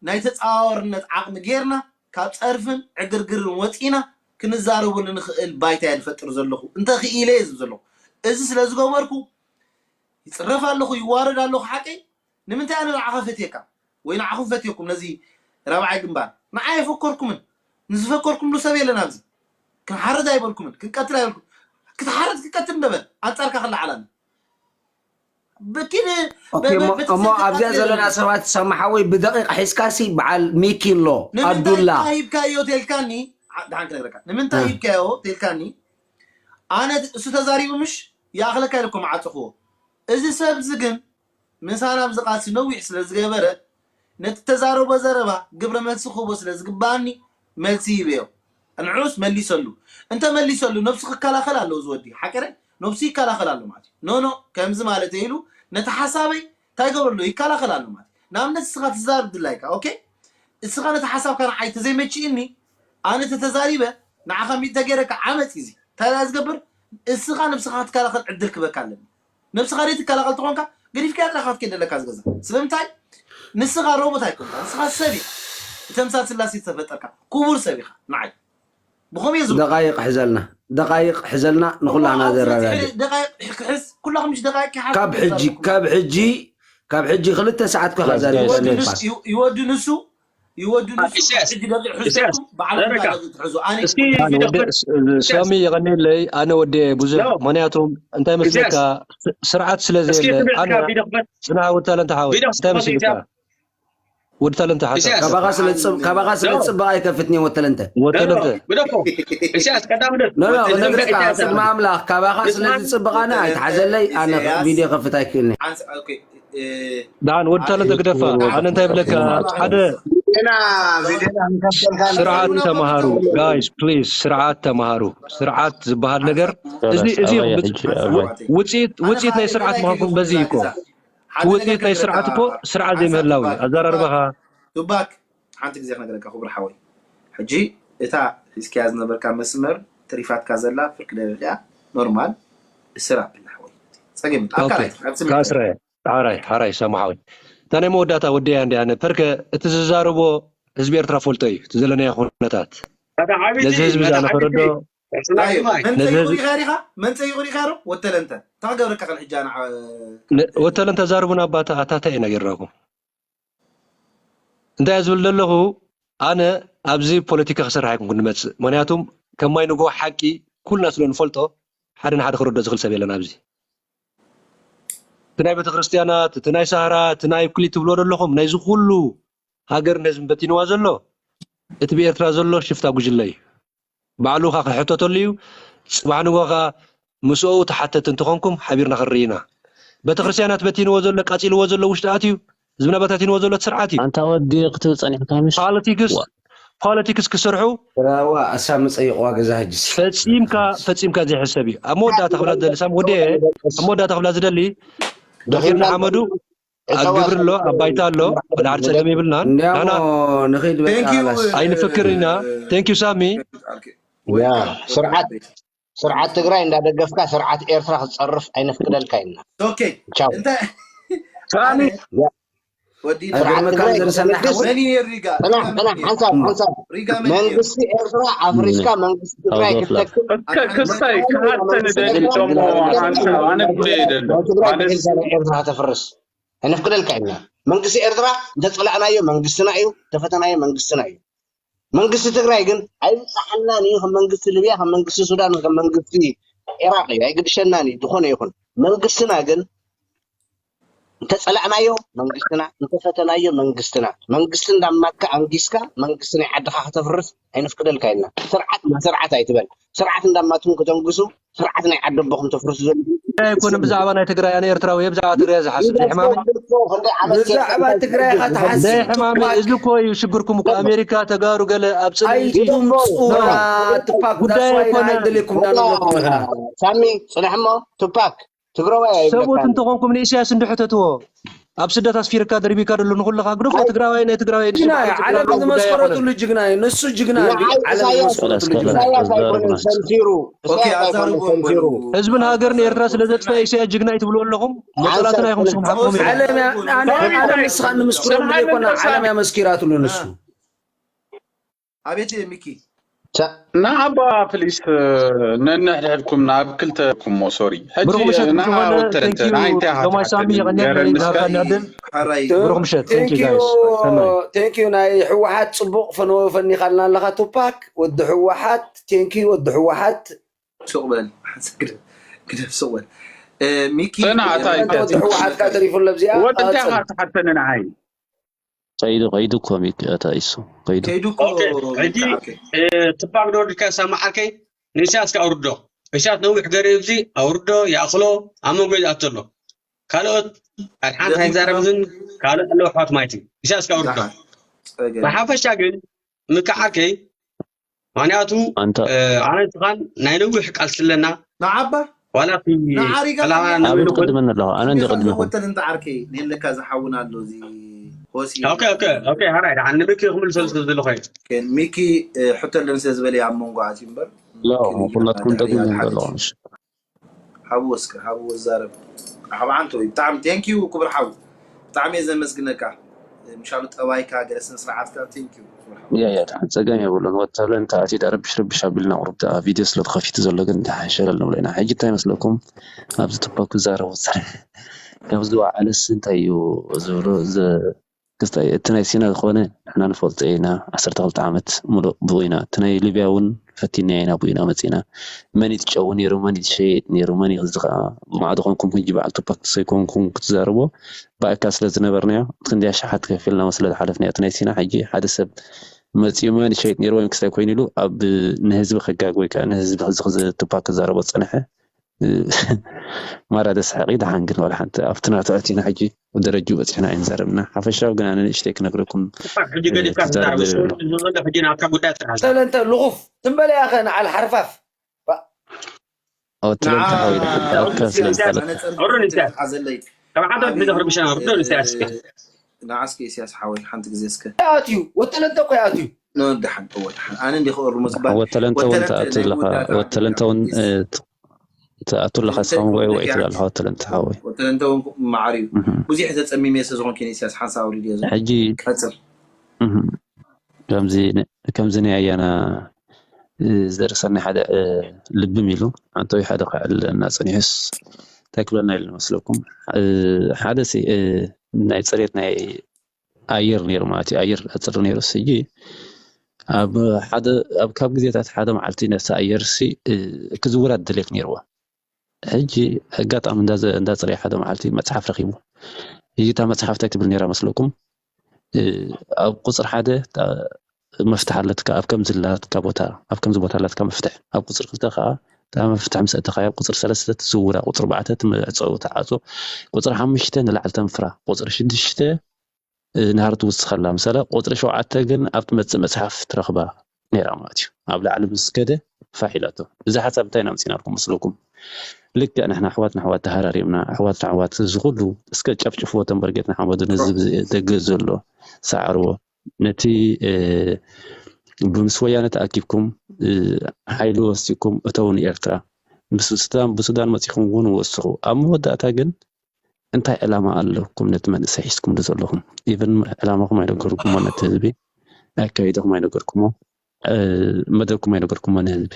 ናይ ተፃዋርነት ዓቕሚ ጌርና ካብ ፀርፍን ዕግርግርን ወፂና ክንዛረበሉ ንኽእል ባይታ እየ ዝፈጥር ዘለኹ እንተኽኢለ እየ ዝብል ዘለኹ። እዚ ስለ ዝገበርኩ ይፅረፍ ኣለኹ ይዋረድ ኣለኹ ሓቀይ። ንምንታይ ኣነ ንዓኻ ፈትየካ ወይ ንዓኹም ፈትየኩም ነዚ ራብዓይ ግንባር ንዓ የፈከርኩምን ንዝፈከርኩምሉ ሰብ የለን ኣብዚ። ክንሓርድ ኣይበልኩምን ክንቀትል ኣይበልኩም። ክትሓርድ ክቀትል እንደበል ኣንፃርካ ክለዓል ኣነ ብኪድ ኦኬ፣ እሞ እሞ ኣብዚኣ ዘለና ሰባት ሰማሓወይ ብደቂቕ ሒዝካሲ በዓል ሚኪ ኣሎ ኣዱላ ሂብካዮ ተልካኒ። ደሓን ክነግረካ ንምንታይ ሂብካዮ ተልካኒ። ኣነ እሱ ተዛሪቡ ምሽ ይኣኽለካ ኢልኩም ዓፅኽዎ። እዚ ሰብ እዚ ግን ምሳና ኣብዚ ቃልሲ ነዊሕ ስለ ዝገበረ ነቲ ተዛረቦ ዘረባ ግብረ መልሲ ክህቦ ስለ ዝግባኣኒ መልሲ ሂበዮ። ንዑስ መሊሰሉ። እንተ መሊሰሉ ነብሱ ክከላኸል ኣለዎ እዚ ወዲ ሓቀረ ነብሱ ይከላኸል ኣሎ ማለት እዩ። ኖ ኖ ከምዚ ማለት ኢሉ ነቲ ሓሳበይ እንታይ ገብረሉ ይከላኸል ኣሎ ማለት እዩ። ንኣብነት እስኻ ትዛረብ ድላይካ ኦኬ እስኻ ነቲ ሓሳብካ ንዓይ ተዘይመችእኒ ኣነ ተተዛሪበ ንዓኻ ሚድ ተገይረካ ዓመፅ እዩ እዚ እንታይ ደኣ ዝገብር እስኻ ነብስኻ ክትከላኸል ዕድል ክበካ ኣለኒ። ነብስኻ ደይ ትከላኸል ተኾንካ ገዲፍካ ጥራኻ ክትከይድ ኣለካ ዝገዛ ስለምንታይ ንስኻ ሮቦት ኣይኮንካ ንስኻ ሰብ ኢኻ ብተምሳል ስላሴ ዝተፈጠርካ ክቡር ሰብ ኢኻ ንዓይ ብኸምኡ ዝብል ደቃይቅ ሕዘልና ደቃይቅ ሕዘልና ንኩላና ዘረጋግእ ደቃይቅ ክሕዝ ኩላኹም ምሽ ደቃይቅ ክሓዝ ካብ ሕጂ ካብ ሕጂ ካብ ሕጂ ክልተ ሰዓት ኮኻ Guys, ዘሪበ guys, ይወዲ guys. ንሱ ይወዲ ንሱ ይወዲ ንሱ ኢሳያስ፣ ሕጂ ደቂቕ ኢሳያስ፣ ሕዝኩም ባዕሉ ዘረጋ። ትሕዙ ኣነ እስኪ ኣነ ቪድዮ ወደ- ስ- ሳሚ የቐኒለይ ኣነ ወደ ብዙ No. ምክንያቱም እንታይ መስለካ ኢሳያስ፣ ስ- ስርዓት ስለ እስኪ ዘየለ ትምህርትካ ኣነ ቪድዮ ክፈት ጽንዓ ወታለ እንተ ሓወይ ቪድዮ እንታይ ክፈት መስልካ ኢሳያስ። ወድታለ እንተ ሓወይ ኢሳያስ፣ ካባኻ ስለ ዝጽብ- ካባኻ ስለ ዝጽበቕ ኣይከፍትኒ ወተለንተ ወተለንተ ብደኮ ኢሳያስ ቀዳምነት ኖ ኖ ክነግረካ ቅድሚ ኣምላኽ ካባኻ ስለ ዝጽበቕ ኣነ ኣይትሓዘለይ ኣነ ቪድዮ ከፍት ኣይክእልኒ ሓንስ ኦኬ እ፣ ደሓን ወድታለ እንተ ግደፋ ኣነ እንታይ ብለካ ሓደ ዜና ዜና እንከፍተልካ ስርዓት ተማሃሩ guys please ስርዓት ተማሃሩ ስርዓት ዝበሃል ነገር እዚ እዚ ኣበይ ብፅ- ሕጂ ኣበይ ውፅኢት ውፅኢት ናይ ስርዓት ምዃንኩም በዚ እዩ እኮ ውፅኢት ናይ ስርዓት እኮ ስርዓት ዘይምህላው እዩ ኣዘራርባኻ ቱባክ ሓንቲ ግዜ ክነግረካ ክቡር ሓወይ ሕጂ እታ ሒዝካያ ዝነበርካ መስመር ትሪፋትካ ዘላ ፍርቂ ደቂቕ እያ ኖርማል እስር ኣብላ ሓወይ ፀገም የብሉ። ኣብ ካልኣይ ኣብ ስምዒት ካስረ ሓራይ ሓራይ ሰማሓዊ እታ ናይ መወዳእታ ወደያ እንዲ ኣነ ፐርከ እቲ ዝዛረቦ ህዝቢ ኤርትራ ፈልጦ እዩ እቲ ዘለናዮ ኩነታት ነዚ ህዝቢ እዛ ንኸረዶ መንፀ ነዚ ህዝቢ ይቑሪኻ ዲኻ መንፀ ይቑሪኻ ዶ ወተለንተ እንታይ ክገብረካ ከል ሕጂ ኣነ ወተለን ተዛርቡን ኣባታ ኣታታ እየ ነጊርናኩም እንታይ እየ ዝብል ዘለኹ ኣነ ኣብዚ ፖለቲካ ክሰርሕ ኣይኮንኩ ንመፅእ ምክንያቱም ከማይ ንጎ ሓቂ ኩልና ስለ ንፈልጦ ሓደ ንሓደ ክረዶ ዝኽእል ሰብ የለን ኣብዚ እቲ ናይ ቤተክርስትያናት እቲ ናይ ሳህራ እቲ ናይ ኩሊ ትብሎ ዘለኹም ናይዚ ኩሉ ሃገር ነዚ በቲንዋ ዘሎ እቲ ብኤርትራ ዘሎ ሽፍታ ጉጅለ እዩ ባዕሉ ካ ክሕተተሉ እዩ ፅባሕ ንጎ ካ ምስኡ ተሓተቲ እንትኾንኩም ሓቢርና ክንርኢ ኢና ቤተክርስትያናት በቲንዎ ዘሎ ቃፂልዎ ዘሎ ውሽጢ ኣትዩ ህዝብና በታቲንዎ ዘሎ እቲ ስርዓት እዩ ኣንታ ወዲ ክትብል ጸኒሕካ ምሽ ፖለቲክስ ፖለቲክስ ክሰርሑ ራዋ ኣሳ መፀይቕዋ ገዛ ሕጅስ ፈፂምካ ፈፂምካ ዘይሕሰብ እዩ ኣብ መወዳእታ ክብላ ዝደሊ ሳም ወደ ኣብ መወዳእታ ክብላ ዝደሊ ዶክተር ንሓመዱ ኣብ ግብሪ ኣሎ ኣብ ባይታ ኣሎ ወደ ሓደ ፀገም የብልናን እንዲያሞ ንሕና ንኸይድ በቃ Thank you, ላስ ኣይንፍክር ኢና thank you ሳሚ ያ ስርዓት ስርዓት ትግራይ እንዳደገፍካ ስርዓት ኤርትራ ክትፀርፍ ኣይነፍቅደልካ ኢና Okay. ቻው እንተ ሳሚ ወዲ ኣይገርመካን ዘርሰና ሓወይ መን እዩ ሪጋ ጽናሕ ጽናሕ ሓንሳብ ሓንሳብ ሪጋ መን እዩ መንግስቲ ኤርትራ ኣፍሪስካ መንግስቲ ትግራይ ክትተክል ክስታይ ክሓተኒ ደሊቶም ሓንሳብ ኣነ ብዘይ ደሎ ናይ ትግራይ ብኤርትራ ናይ ኤርትራ ከተፍርስ ኣይነፍቅደልካ ኢና መንግስቲ ኤርትራ እንተፀላእናዮ መንግስትና እዩ እንተፈተናዮ መንግስትና እዩ መንግስቲ ትግራይ ግን ኣይብፃሓናን እዩ ከም መንግስቲ ልብያ ከም መንግስቲ ሱዳን ከም መንግስቲ ኢራቅ እዩ ኣይግድሸናን እዩ ዝኾነ ይኹን መንግስትና ግን እንተፀላእናዮ መንግስትና፣ እንተፈተናዮ መንግስትና። መንግስቲ እንዳማትካ ኣንጊስካ መንግስቲ ናይ ዓድኻ ከተፍርስ ኣይነፍቅደልካ ኢልና። ስርዓት ና ስርዓት ኣይትበል። ስርዓት እንዳማትኩም ከተንግሱ፣ ስርዓት ናይ ዓዲ ኣቦኹም ተፍርሱ ዘለኹም ኣይኮነን። ብዛዕባ ናይ ትግራይ ኣነ ኤርትራዊ እየ፣ ብዛዕባ ትግራይ ዝሓስብ ዘይሕማመይ። ብዛዕባ ትግራይ ኢኻ ትሓስብ። ዘይሕማመይ፣ እዚ እኮ እዩ ሽግርኩም እኮ። ኣሜሪካ፣ ተጋሩ፣ ገለ ኣብ ጽልኢ ኣይትምጹና። ትፓክ ጉዳይ ዳስዋይ ኣይኮነን። ኣይደልየኩም ዳለኩም ኢኻ። ሳሚ፣ ጽንሕ እሞ፣ ቱፓክ ትግራዋይ ሰብኡት ኣይብለካን። እንተኾንኩም ንኢሳያስ እንድሕተትዎ፣ ኣብ ስደት ኣስፊርካ ደርቢካ ደሎ ንኹልኻ ግደፎ። ትግራዋይ ናይ ትግራዋይ ጅግና እዩ። ዓለም ዝመስከረትሉ ጅግና እዩ። ንሱ ጅግና እዩ። ንዓይ ዓለም ኢሳያስ ዝመስከረትሉ ጅግና እዩ። ኢሳያስ ኣይኮነን ሰምሲሩ። ኦኬ፣ ኢሳያስ ኣይኮነን ኣዛርቦ ሰምሲሩ። በሉ። ህዝብን ሃገርን ኤርትራ ስለ ዘጥፍአ ኢሳያስ ጅግና እዩ ትብሉ ኣለኹም። መጠላትና ኢኹም ንስኹም ሓቆም ኢኹም። ዓለም እያ፣ ኣነ፣ ኣነ ንስኻ ንምስክረሉ ዘይኮነ ዓለም እያ መስኪራትሉ ንሱ። ኣቤት ሚኪ። ተ- ንዓባ ፕሊስ ነንሕድሕድኩም ናብ ክልተ ኩሞ ሶሪ። ሕጂ ብሩኽ ምሸት ንዓ ዝኾነ ወተረተ thank you ንዓይ እንታይ ሃ ሎማይ ሳሚ ትሓተኒ የቐንየልና ገረን እስከ ይብሃብካ ዕድል። ሓራይ ብሩኽ ምሸት thank you thank you guys ሰናይ thank you ናይ ህወሓት ፅቡቕ ፈነወ ፈኒኻልና ኣለኻ ቱፓክ ወዲ ህወሓት thank you ወዲ ህወሓት ሱቕ በል ግደፍ ሱቕ በል እ፣ ሚኪ ጽናዕ፣ እንታይ ወዲ ህወሓት ካተሪፉ ለብዚኣ ወዲ እንታይ ሃ ትሓተኒ ንዓይ ከይዱ ከይዱ እኮ ሚኪ ኣታ ኢሱ ከይዱ ከይዱ እኮ ኦኬ፣ ሕጂ፣ ኦኬ። እ፣ ትባዕ ዶ ወዲካ ሳማ ዓርከይ ንኢሳያስ ከ ኣውርዶ። ኢሳያስ ነዊሕ ገርብዚ ኣውርዶ፣ ይኣኽሎ፣ ኣብ መንጎ ይኣቱ ኣሎ። ካልኦት ኣድሓን ከይዱ ኣይዛረብዝን ካልእ ኣለዉ ኣሕዋት ማለት እዩ። ኢሳያስ ከ ኣውርዶ። ጸገም። ብሓፈሻ ግን ምክዓከይ ምኽንያቱ ኣንታ እ፣ ኣነ ንስኻን ናይ ነዊሕ ቃልሲ ኣለና። ንዓባ ዋላ እቲ ንዓሪጋ ዕላማ ከመይ ናብ ኣብል ይኹን ቅድመን ኣለኹ ኣነ እንዲ ቅድመኹም ወተል እንተ ዓርከይ ኔለካ ዝሓውን ኣሎ እዚ ሆሲ ኦኬ ኦኬ ኦኬ ሃራይ ደሓን ንብኪ ክምልሰሉ ስለ ዘለኹ እየ። ኦኬ፣ ሚኪ እ፣ ሕቶ ኣለኒ ስለ ዝበለ ኣብ መንጎ ኣትዩ እምበር ሎ ሚኪ ንግር ኩላትኩም ናዳ ደግሞ ሪያል ሓገዝ ዘለኹም እሺ። ሃብዎ እስከ ሃብዎ ዝዛረብ ሓብዓንተ ወይ ብጣዕሚ ቴንኪዩ ክብር ሓው ብጣዕሚ እየ ዘመስግነካ ምሻሉ ጠባይካ ገለ ስነ ስርዓትካ ቴንኪዩ ክብር ሓው ያ ያ ደሓን ጸገም የብሉን ወተለ እንተ ኣትዩ ዳ ረብሽ ረብሽ ኣቢልና ቁሩብ ደኣ ቪድዮ ስለ ተኸፊቱ ዘሎ ግን ደሓን ሸለል ንብሎ ኢና ሕጂ እንታይ ይመስለኩም ኣብዚ ቱፓክ ክዛረቡ ዝጸንሐ ካብ ዝወዓለስ እንታይ እዩ ዝብሎ ዝ- ክስታይ እቲ ናይ ሲና ዝኾነ ንሕና ንፈልጦ ኢና ዓሰርተ ክልተ ዓመት ሙሉእ ብኡ ኢና እቲ ናይ ሊብያ እውን ፈቲንያ ኢና ብኡ ኢና መፂና መን እዩ ትጨው ነይሩ መን እዩ ትሸይጥ ነይሩ መን እዩ እዚ ከዓ ብማዕዶ ኮንኩም ሕጂ በዓል ቱፓክ ተሰይኮንኩም ክትዛረቦ ብኣካ ስለ ዝነበርናዮ ክንደይ ኣሽሓት ከፊልና ስለ ዝሓለፍናዮ እቲ ናይ ሲና ሕጂ ሓደ ሰብ መፂኡ መን ይሸይጥ ነይሩ ወይም ክስታይ ኮይኑ ኢሉ ኣብ ንህዝቢ ከጋግ ወይ ከዓ ንህዝቢ እዚ ቱፓክ ክዛረቦ ዝፀንሐ ማራ ደስሓቂ ደሓን ግን ዋላ ሓንቲ ኣብቲ ናቱ ኣቲና ሕጂ ደረጅኡ በፂሕና ኣይንዛረብና ሓፈሻዊ ግን ኣነ ንእሽተይ ክነግረኩም ሕጂ ገዲፍካ ትዛረብ ትዛረብ ዘሎ ሕጂ ናብካ ጉዳይ ጥራሕ ተለንተ ልኹፍ ትንበለ ያኸ ንዓል ሓርፋፍ ተለንተ ሓወይ ደሓን ኣካ ስለ ዝፈለጥካ ኦሮን ኢሳያስ ካብ ሓደ ወዲ ዘኽርብሻ ርዶ ኢሳያስ ንዓስከ ኢሳያስ ሓወይ ሓንቲ ግዜ እስከ ኣትዩ ወተለንተ እኮ ኣትዩ ደሓን እወ ደሓን ኣነ እንዲ ክእርሞ ዝበሃል ወተለንተ እውን ተኣቱ ኣለኻ ወተለንተ እውን ትኣቱ ኣለኻ እስኻ ወይ ወይ ትብል ኣለኻ ወተለንተ ሓወይ ወተለንተ እውን መዓር እዩ ብዙሕ ተጸሚመ ስለ ዝኾንኩ ኢሳያስ ሓንሳብ ኣውሪድ እየ ሕጂ ቀጽል ከምዚ ከምዚ ናይ ኣያና ዘርእሰናይ ሓደ ልብም ኢሉ ኣንተዊ ሓደ ክዕል እናጸኒሑስ እንታይ ክብለና ኢሉ መስለኩም ሓደ ናይ ጽሬት ናይ ኣየር ነይሩ ማለት እዩ ኣየር ኣፅሪ ነይሩ ሕጂ ኣብ ሓደ ኣብ ካብ ግዜታት ሓደ መዓልቲ ነቲ ኣየር ሲ ክዝውር ኣደልየት ነይርዎ ሕጂ ኣጋጣሚ እንዳፅረየ ሓደ መዓልቲ መፅሓፍ ረኪቡ ሕጂ እታ መፅሓፍ እንታይ ትብል ነይራ መስለኩም ኣብ ቁፅሪ ሓደ መፍትሕ ኣለትካ ኣብ ከምዚ ላትካ ቦታ ኣብ ከምዚ ቦታ ላትካ መፍትሕ ኣብ ቁፅሪ ክልተ ከዓ እታ መፍትሕ ምስ ኣተኻያ ቁፅሪ ሰለስተ ትዝውራ ቁፅሪ ኣርባዕተ ትምዕፀው ትዓፁ ቁፅሪ ሓሙሽተ ንላዕሊ ተንፍራ ቁፅሪ ሽዱሽተ ናህሪ ትውስኸላ ምሳለ ቁፅሪ ሸውዓተ ግን ኣብ ትመፅእ መፅሓፍ ትረኽባ ነይራ ማለት እዩ ኣብ ላዕሊ ምስ ከደ ፋሕ ኢላቶ እዚ ሓሳብ እንታይ ናምፂናልኩም መስለኩም ልክዕ ንሕና ኣሕዋት ንኣሕዋት ተሃራሪምና ኣሕዋት ንኣሕዋት እዚ ኩሉ እስከ ጨፍጭፍዎ ተንበርጌት ንሓመዱ ነዚ ደገ ዘሎ ሰዓርዎ ነቲ ብምስ ወያነ ተኣኪብኩም ሓይሊ ወሲኩም እተው ንኤርትራ ብሱዳን ብሱዳን መፂኹም እውን ወስኹ ኣብ መወዳእታ ግን እንታይ ዕላማ ኣለኩም ነቲ መንእሰይ ሒዝኩምሉ ዘለኹም even ዕላማኹም ኣይነገርኩሞ ነቲ ህዝቢ ኣካይደኹም ኣይነገርኩሞ መደብኩም ኣይነገርኩሞ ንህዝቢ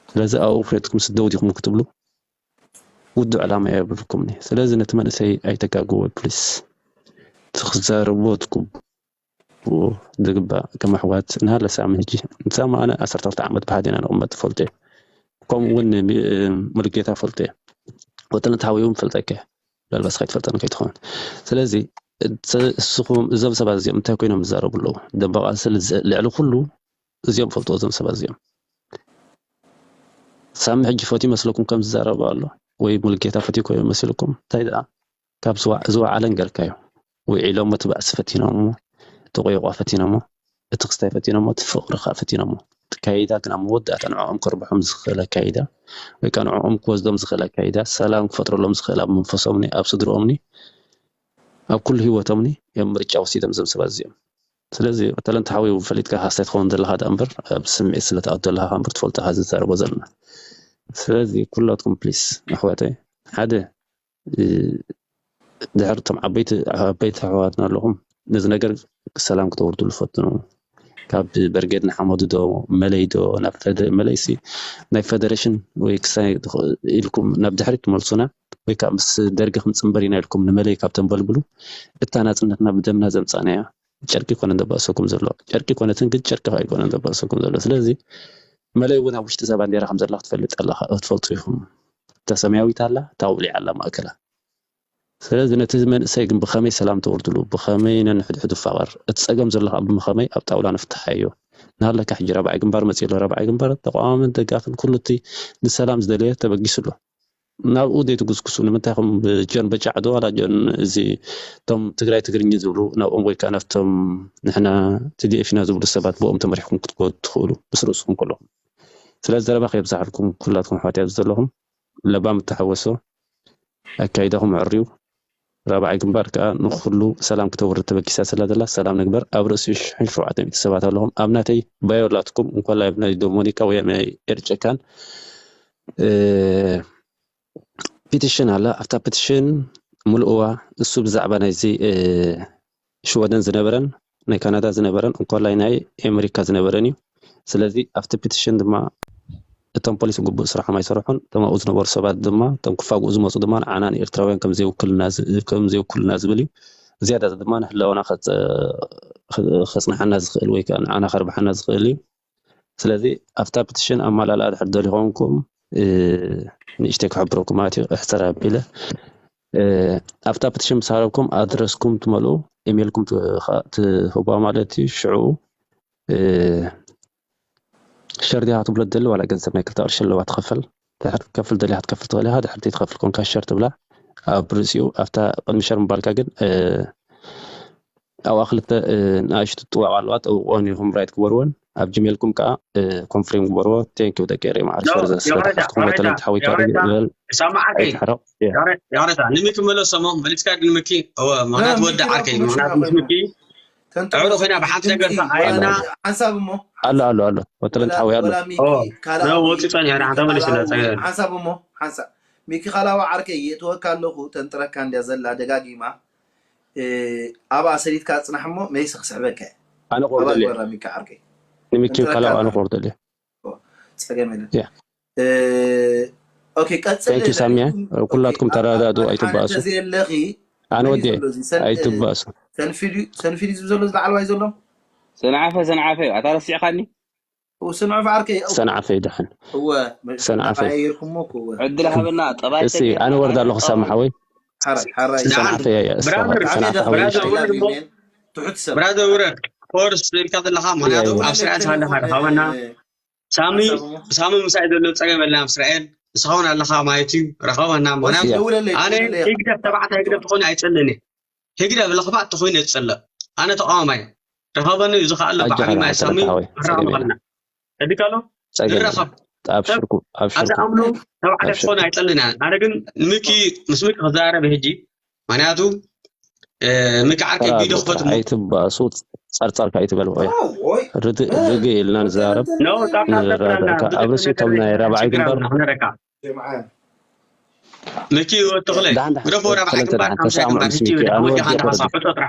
ስለዚ ኣብኡ ፍሬትኩም ስደው ዲኹም ክትብሉ ውዱእ ዕላማ የብልኩምን እዩ ስለዚ ነቲ መንእሰይ ኣይተጋግዎ ፕሊስ ትክዛረብዎ ትግብኡ ዝግባእ ከም ኣሕዋት ንሃለ ሳሚ ሕጂ ንሳሚ ኣነ ዓሰርተ ክልተ ዓመት ብሓደ ኢና ንቕመጥ ትፈልጦ እዩ ከምኡ እውን ሙሉጌታ ፈልጦ እዩ ወተነ ተሃወዩ እውን ፈልጠከ ምናልባት ከይትፈልጠኒ ከይትኸውን። ስለዚ እቲ- እስኹም እዞም ሰባት እዚኦም እንታይ ኮይኖም ዝዛረቡ ኣለዉ? ደንበ ቃልሲ ልዝ- ልዕሊ ኩሉ እዚኦም ፈልጥዎ እዞም ሰባት እዚኦም። ሳሚ ሕጂ ፈትዩ መስለኩም ከም ዝዛረብ ኣሎ ወይ ሙሉጌታ ፈትዩ ኮይኑ መሲልኩም እንታይ ደኣ ካብ ዝዋ- ዝወዓለ ንገርካዮ። ውዒሎሞ እቲ ባእሲ ፈቲኖሞ፣ እቲ ቆይቋ ፈቲኖሞ፣ እቲ ክስታይ ፈቲኖሞ፣ እቲ ፍቕሪ ከዓ ፈቲኖሞ። እቲ ካይዳ ግን ኣብ መወዳእታ ንዕኦም ከርብሖም ዝኽእል ኣካይዳ ወይ ከዓ ንዕኦም ክወስዶም ዝኽእል ኣካይዳ፣ ሰላም ክፈጥረሎም ዝኽእል ኣብ መንፈሶምኒ፣ ኣብ ስድርኦምኒ፣ ኣብ ኩሉ ህይወቶምኒ እዮም ምርጫ ወሲዶም እዞም ሰባት እዚኦም። ስለዚ ተለንተ ሓዊው ፈሊጥካ ሃስታይ ትኸውን ዘለኻ ደኣ እምበር ኣብ ስምዒት ስለ ትኣቱ ዘለኻ እምበር ትፈልጦ ኢኻ ዝዛረቦ ዘለና። ስለዚ ኩላትኩም ፕሊስ ኣሕዋተይ ሓደ ድሕር እቶም ዓበይቲ ዓበይቲ ኣሕዋትና ኣለኹም ነዚ ነገር ሰላም ክትወርድሉ ፈትኑ። ካብ በርጌድ ንሓመዱ ዶ መለይ ዶ ናብ ፈደ መለይ ሲ ናይ ፈደሬሽን ወይ ክሳይ ኢልኩም ናብ ድሕሪት ትመልሱና ወይ ከዓ ምስ ደርጊ ክንፅንበር ኢና ኢልኩም ንመለይ ካብ ተንበልብሉ እታ ናፅነትና ብደምና ዘምፃእናያ ጨርቂ ይኮነን ዘባእሰኩም ዘሎ ጨርቂ ይኮነትን ግን ጨርቂ ከዓ ይኮነን ዘባእሰኩም ዘሎ ስለዚ መለይ እውን ኣብ ውሽጢ እዛ ባንዴራ ከም ዘላ ክትፈልጥ ኣለካ ክትፈልጡ ኢኹም እታ ሰማያዊት ኣላ እታ ውሊዕ ኣላ ማእከላ ስለዚ ነቲ መንእሰይ ግን ብኸመይ ሰላም ተወርድሉ ብኸመይ ነንሕድሕዱ ፋቐር እቲ ፀገም ዘሎ ከዓ ብኸመይ ኣብ ጣውላ ንፍትሓዮ ናሃለካ ሕጂ ረብዓይ ግንባር መፅእ ኣሎ ረብዓይ ግንባር ተቃዋምን ደጋፍን ኩሉ እቲ ንሰላም ዝደለየ ተበጊሱ ኣሎ ናብኡ ዘይትጉስጉሱ ንምንታይ ከም ጀን በጫዕ ዶ ዋላ ጀን እዚ እቶም ትግራይ ትግርኛ ዝብሉ ናብኦም ወይ ከዓ ናብቶም ንሕና ትዲኤፍ ኢና ዝብሉ ሰባት ብኦም ተመሪሕኩም ክትጎዱ ትኽእሉ ምስ ርእስኹም ከለኹም ስለዚ ዘረባ ከየብዛሕልኩም ኩላትኩም ኣሕዋት ኣብዚ ዘለኹም ለባም እተሓወሶ ኣካይዳኹም ኣዕርዩ ራብዓይ ግንባር ከዓ ንኩሉ ሰላም ክተውርድ ተበጊሳ ስላ ዘላ ሰላም ንግበር ኣብ ርእሲ ሽሕን ሸውዓተ ሚእቲ ሰባት ኣለኹም ኣብ ናተይ ባዮ ላትኩም እንኳ ላይቭ ናይ ዶሞኒካ ወይ ናይ ኤርጨካን ፒቲሽን ኣላ ኣብታ ፒቲሽን ምልእዋ እሱ ብዛዕባ ናይዚ ሽወደን ዝነበረን ናይ ካናዳ ዝነበረን እንኮላይ ናይ ኤመሪካ ዝነበረን እዩ ስለዚ ኣብቲ ፒቲሽን ድማ እቶም ፖሊስ ግቡእ ስራሖም ኣይሰርሑን እቶም ኣብኡ ዝነበሩ ሰባት ድማ እቶም ክፋግኡ ዝመፁ ድማ ንዓና ንኤርትራውያን ከም ዘይውክልና ዝብል እዩ ዝያዳ ድማ ንህላወና ከፅንሓና ዝኽእል ወይ ከዓ ንዓና ከርብሓና ዝኽእል እዩ ስለዚ ኣብታ ፕቲሽን ኣማላልኣ ድሕር ደሊኹምኩም ንእሽተይ ክሕብረኩም ማለት እዩ እሕፅር ኣቢለ ኣብታ ፕቲሽን ምስ ሃረብኩም ኣድረስኩም ትመልኡ ኢሜልኩም ትህቧ ማለት እዩ ሽዑ ሸር ዲኻ ትብሎ ትደሊ ዋላ ገንዘብ ናይ ክልተ ቅርሺ ኣለዋ ትኸፈል ድሕር ክትከፍል ደሊኻ ክትከፍል ትኽእል ኢኻ ድሕር ዘይትኸፍል ኮንካ ሸር ትብላ ኣብ ርእሲኡ ኣብታ ቅድሚ ሸር ምባልካ ግን ኣብኣ ክልተ ንኣሽቱ ጥዋቕ ኣለዋ ጠውቆን ኢኹም ራይት ግበርወን ኣብ ጂሜልኩም ከዓ ኮንፍሬም ግበርዎ ቴንኪው ደቂ ኤሪ ማዓር ሸር ስለተሓዝኩም በተለይ ተሓዊካ ይበል ኣይትሕረቕ ያረታ ንምኪ መለሶሞ መሊስካ ግን ምኪ ምክንያት ወዲ ዓርከይ ምክንያት ምስ ምኪ ተዕሮ ኮይና ብሓንቲ ነገር ተዓየና ሓንሳብ እሞ ኣሎ ኣሎ ኣሎ ወተለን ተሓዊ ኣሎ ወፂ ፀኒሐ ንሓንታ መሊስና ሓንሳብ እሞ ሓንሳብ ሚኪ ካላዊ ዓርከይ የእትወካ ኣለኹ ተንጥረካ እንድያ ዘላ ደጋጊማ ኣብኣ ሰሊትካ ፅናሕ እሞ መይሰ ክስዕበካ ኣነ ቆርደልየ ሚኪ ዓርከይ ንሚኪ ካላዊ ኣነ ቆርደልየ ፀገም የለን ኦኬ ቀፅል ሳሚያ ኩላትኩም ተረዳዱ ኣይትባእሱ ተዘየለኺ ኣነ ወዲ ኣይትባእሱ ሰንፊድ ዝብ ዘሎ ዝለዓለዋይ ዘሎ ሰንዓፈ ሰንዓፈ እዩ ኣታ ረሲዕካኒ ሰንዓፈ ዓርከይ ሰንዓፈ ይድሓን ሰንዓፈ ይርኩሞ ዕድል ሃበና ጠባይ እሲ ኣነ ወርዳ ኣለኹ ሳሚ ሓወይ ሰንዓፈ ብራዘር ውረድ ኮርስ ኢልካ ዘለካ ምክንያቱ ኣብ ስርዓት ሃለካ ረካበና ሳሚ ሳሚ ምሳይ ዘሎ ፀገም የለን ኣብ እስራኤል ንስኻ እውን ኣለኻ ማለት እዩ ረኸበና ምክንያቱ ኣነ ህግደፍ ተባዕታይ ህግደፍ ተኾይኑ ኣይፀልእን እየ ህግደፍ ለኽባጥ ተኾይኑ እየ ዝፀልእ ኣነ ተቃዋማይ ረኸበኒ እዚ ከዓ ኣሎ ባዕሊ ማይ ሳሚ ክራኸበና ዕድል ኣሎ ንራኸብ ኣብሽርኩ ኣብሽርኩ ተባዕታይ ክኾን ኣይፀልእን እየ ኣነ ግን ምኪ ምስ ምኪ ክዛረብ ሕጂ ምክንያቱ ምክዓርከይ ቪድዮ ክፈት እሞ ኣይትባእሱ ጸርጸርካ ኣይትበል ወይ ርግእ ኢልና ንዛረብ ንረዳዳእካ ኣብ ርእሲ እቶም ናይ ራብዓይ ግንባር ምኪ ወትኽለ ግደፎ ራብዓይ ግንባር ከምሳ ግንባር ሕጂ ወደ ኣነ ወዲ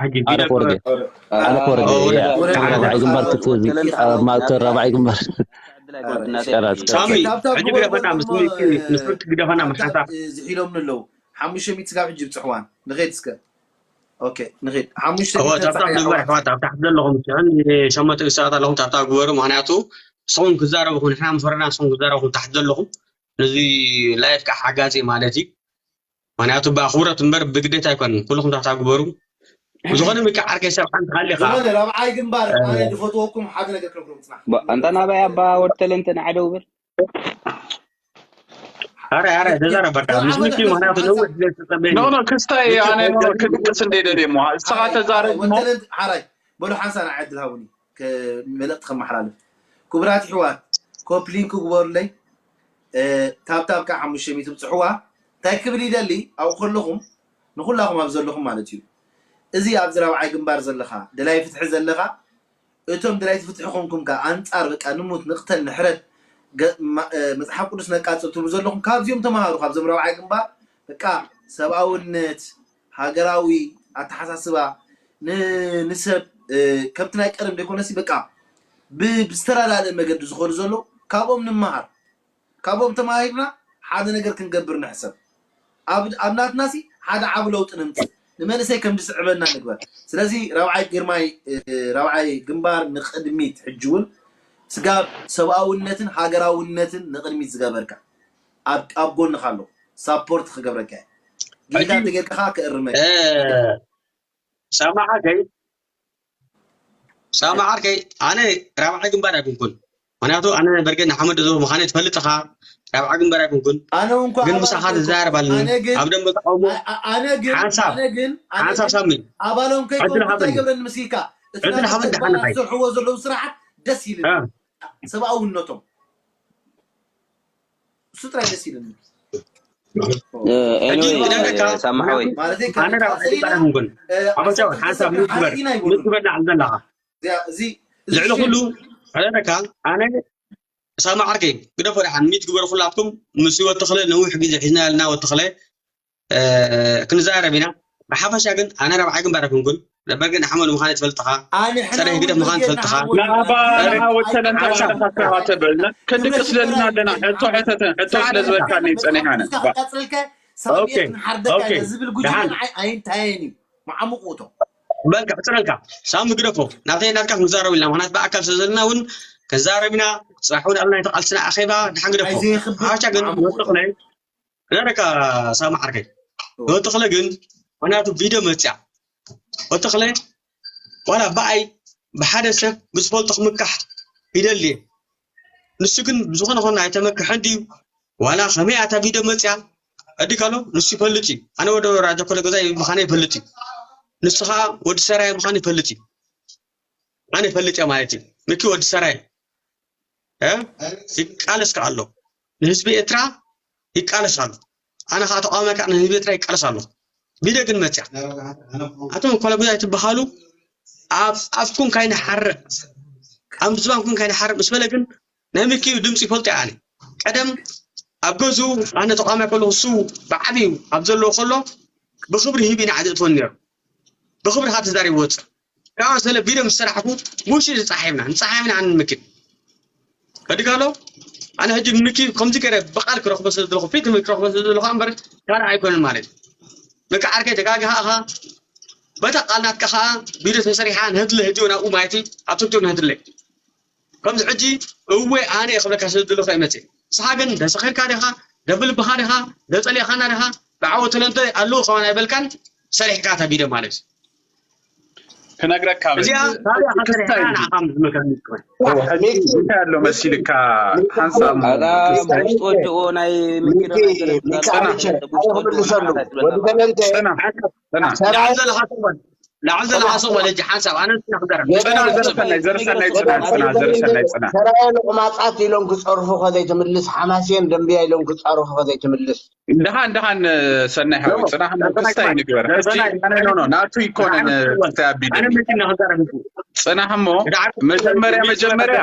ኮርጌ ኣነ ኮርጌ ራብዓይ ግንባር ክትብል ኣብ ማእከል ራብዓይ ግንባር ሳሚ ሕጂ ግደፈና ምስ ምኪ ምስ ምኪ ግደፈና ምሓታ ዝሒሎምኒ ኣለዉ ሓሙሽተ ሚእቲ ስጋብ ሕጂ ይብፅሕዋን ንኸይድ እስከ ኦኬ ንኸይድ ሓሙሽተ እወ ጸብጻብ ንግበር ኣሕዋት ኣብ ታሕቲ ዘለኹም ሽዕን ሸሞንተ ሰባት ኣለኹም ጸብጻብ ግበሩ ምክንያቱ ንስኹም ክዛረብኹም ንሕና ምስ ወረድና ንስኹም ክዛረብኹም ታሕቲ ዘለኹም ነዚ ላይፍ ከዓ ሓጋዚ ማለት እዩ ምክንያቱ ብኣኽብሮት እምበር ብግዴታ ኣይኮነን። ኩልኹም ታሕታ ግበሩ። ብዝኾነ ምክዕ ዓርከይ ሰብ ሓንቲ ሃሊኻ ዝኾነ ራብዓይ ግንባር ኣነ ዝፈትወኩም ሓደ ነገር ክነግሮም ፅናሕ ባ- ኣንታ ናባይ ኣባ ወተለንተ ንዓደው ብል ኣረ ኣረ ተዛረብ በቃ ምስ ምኪ ምክንያቱ ነዊሕ ግዜ ዝተፀበየ ኖ ኖ ክስታይ ኣነ ኖ ክድቅስ እንደ ደልየ እሞ እስኻ ተዛረብ እሞ ወተለንት ሓራይ በሉ ሓንሳ ንዓይ ዕድል ሃቡኒ ከ- መልእክቲ ከመሓላልፍ ክቡራት ኣሕዋት ኮፕሊንክ ግበሩለይ ታብታብ ከዓ ሓሙሽተ ሚእቲ ብፅሕዋ እንታይ ክብል ይደሊ ኣብኡ ከለኹም ንኩላኹም ኣብ ዘለኹም ማለት እዩ እዚ ኣብዚ ራብዓይ ግንባር ዘለኻ ደላይ ፍትሒ ዘለኻ እቶም ደላይቲ ፍትሒ ኮንኩም ከ ኣንጻር በቃ ንሙት ንቅተል ንሕረድ ገ- ማ- እ፣ መጽሓፍ ቅዱስ ነቃጽል ትብሉ ዘለኹም ካብዚኦም ተማሃሩ ካብዞም ረብዓይ ግንባር በቃ ሰብኣውነት ሃገራዊ ኣተሓሳስባ ን- ንሰብ እ፣ ከምቲ ናይ ቀደም ዘይኮነሲ በቃ ብ- ብዝተፈላለየ መገዲ ዝኸዱ ዘለዉ ካብኦም ንመሃር ካብኦም ተማሂርና ሓደ ነገር ክንገብር ንሕሰብ ኣብ ኣብ ናትናሲ ሓደ ዓቢ ለውጢ ንምፅእ ንመንእሰይ ከም ዝስዕበና ንግበር ስለዚ ራብዓይ ግርማይ እ፣ ራብዓይ ግንባር ንቅድሚት ሕጂ እውን ስጋብ ሰብኣውነትን ሃገራውነትን ንቅድሚት ዝገበርካ ኣብ ኣብ ጎንካ ኣለኹ ሳፖርት ክገብረካ እየ ጌታ ሕጂ እንተጌርካ ከዓ ክእርመካ እ፣ ሰማዓከይ ሳማ ዓርከይ ኣነ ራብዓይ ግንባር ኣይኮንኩን ምክንያቱ ኣነ በርገ ንሓመድ ዞ ምዃነ ትፈልጥ ኢኻ ራብዓ ግንባር ኣይኮንኩን ኣነ እውን እኳ ግን ኣባል ምሳኻ ኣይኮንኩን ትዛረብ ኣለኒ ኣነ ግን ኣብ ደንበ ተቃውሞ ኣ- ኣ- ኣነ ግን ሓንሳብ ኣነ ግን ኣነ ሓንሳብ ግን ሳሚ ኣባሎም ዕድል ከይኮንኩ እንታይ ሃበኒ ገብረኒ ምስኪካ እቲ ዕድል ናቶም ሃበኒ ተግባር ደሓንኻይ ዝሰርሕዎ ዘለዉ ስራሓት ደስ ይብል እ፣ ሰብኣውነቶም እሱ ጥራይ ደስ ይብለኒ ሕጂ ኤኒወይ ክነግረካ ሳማሓወይ ማለት ኣነ ራብዓ ቀፅልና ኣይኮንኩን እ፣ ሓበሻ ዓሰርተ ሓንሳብ ክልተ ምት ግበር ሓረጊን ኣይብሉን ምት ግበር ንዓል ዘለኻ እዚኣ- እዚ እዚ ልዕሊ ሽም ኩሉ ሕረካ ኣነ ሳማ ዓርከይ ግደፎ ደሓን ሚት ግበሩ ኩላትኩም ምስ ወተኽለ ነዊሕ ግዜ ሒዝና ያልና ወተኽለ እ፣ ክንዛረብ ኢና ብሓፈሻ ግን ኣነ ራብዓይ ግንባር ኣይኮንኩን ነበር ግን ኣሕመድ ምዃነ ትፈልጥኻ ኣንሕና ፀረ እውን ህግደፍ ምዃነ ብርጌድ ትፈልጥኻ ንሓመድ ንኣባ ምዃን ወተለንተ ሓንሳብ ተባተበልና ክድቅስ ዘለና ኣለና ሕቶ ሕተተ ሕቶ ስለ ዝበልካኒ ፀኒሓነ ቀፅልከ ሳብየት ንሓርደካ ኦኬ ኢና ዝብል ጉጅለ ደሓን ንዓይ ኣይንታየን እዩ መዓሙቑ እቶ በቃ ዕፅረልካ ሳሚ ግደፎ ናተይ ናትካ ክንዛረብ ኢልና ምክንያት ብኣካል ስለ ዘለና እውን ከዛረብ ኢና ፅራሕ እውን ኣብ ናይ ተቃልስና ኣኼባ ድሓን ግደፎ ኣይዘየኽብር ሓሻ ግን መዓሙቑ እቶ ወጥቕለ ነረካ ሳሚ ዓርከይ ወጥቕለ ግን ምክንያቱ ቪድዮ መፅያ ወጥቕለ ዋላ ብኣይ ብሓደ ሰብ ብዝፈልጦ ክምካሕ ይደሊ እየ ንሱ ግን ብዝኾነ ኾነ ኣይተመክሐን ድዩ ዋላ ከመይ ኣታ ቪድዮ መፅያ ዕዲ ካሎ ንሱ ይፈልጥ እዩ ኣነ ወደ ራጃ ኮለ ገዛ ምዃነ ይፈልጥ እዩ ንሱ ከዓ ወዲ ሰራይ ምዃኑ ይፈልጥ እዩ ኣነ ይፈልጥ እየ ማለት እዩ ምኪ ወዲ ሰራይ እ? ይቃለስ ከዓ ኣሎ ንህዝቢ ኤርትራ ይቃለስ ኣሎ ኣነ ከዓ ተቃዋሚ ከዓ ንህዝቢ ኤርትራ ይቃለስ ኣሎ ቪድዮ ግን መፅያ ኣቶም ኮለ ጉዳይ ትበሃሉ ኣብ ኣፍኩም ካይንሓርቕ ኣብ ዝባንኩም ካይንሓርቕ ምስ በለ ግን ናይ ምኪ ድምፂ ይፈልጦ ኣነ ቀደም ኣብ ገዝኡ ኣነ ተቃዋሚ ከለኩ እሱ ብዓብዩ ኣብ ዘለዎ ከሎ ብክብሪ ሂብ ኢና ዓዘእትወኒ ነይሩ ብክብሪ ካብ ተዛሪቡ ወፅእ ካብ ስለ ቪድዮ ምስ ሰራሕኩ ውሽጢ ዝፀሓይብና ንፀሓይብና ኣነ ንምኪ ከድጋሎ ኣነ ሕጂ ምኪ ከምዚ ገይረ ብቃል ክረክቦ ስለ ዘለኹ ፊት ንፊት ክረክቦ ስለ ዘለኹ እምበር ካልእ ኣይኮነን ማለት እዩ በቃ ዓርከይ ተጋግኻ ኢኻ በታ ቃል ናትካ ከዓ ቪድዮ ተሰሪሓ ንህድለ ሕጂ እውን ኣብኡ ማለት እዩ ኣብ ቲክቶክ ንህድለ ከምዚ ሕጂ እወ ኣነ እየ ክብለካ ስለ ዝደለኹ ኣይመፅእ ንስኻ ግን ደሰኺርካ ዲኻ ደብልብኻ ዲኻ ደፀሊእኻና ዲኻ ብዓወት ተለንተ ኣለዉ ከማን ኣይበልካን ሰሪሕካ እታ ቪድዮ ማለት እዩ ክነግረካ እዚኣ ታዲያ ከሰሪሕካ ንዓኻ ምስ መካኒክ እንታይ ኣሎ መሲልካ ሓንሳብ ኣታ ውሽጢ ወዲኡ ናይ ምኪ ሚካኤል ሚካኤል ቸር ሓደ ክምልሰሉ ወዲ ተለንተ ጽና ጽና ሰራይ ላዕል ዘለኻ ሰው በል ላዕል ዘለኻ ሰው በል ሕጂ ሓንሳብ ኣነ ንስና ክዛረብ ጽና ዘርሰናይ ዘርሰናይ ጽና ጽና ዘርሰናይ ጽና ሰራይ ቁማጻት ኢሎም ክጸርፉ ከዘይትምልስ ሓማሴን ደንብያ ኢሎም ክጸርፉ ከዘይትምልስ ደሓን ደሓን ሰናይ ሓወይ ጽናሕ እሞ ክስታይ ንግበር ሕጂ ኣነ ኖ ኖ ናቱ ይኮነን ክስታይ ኣቢሉ ኣነ መኪና ክዛረብ ጽናሕ እሞ መጀመርያ መጀመርያ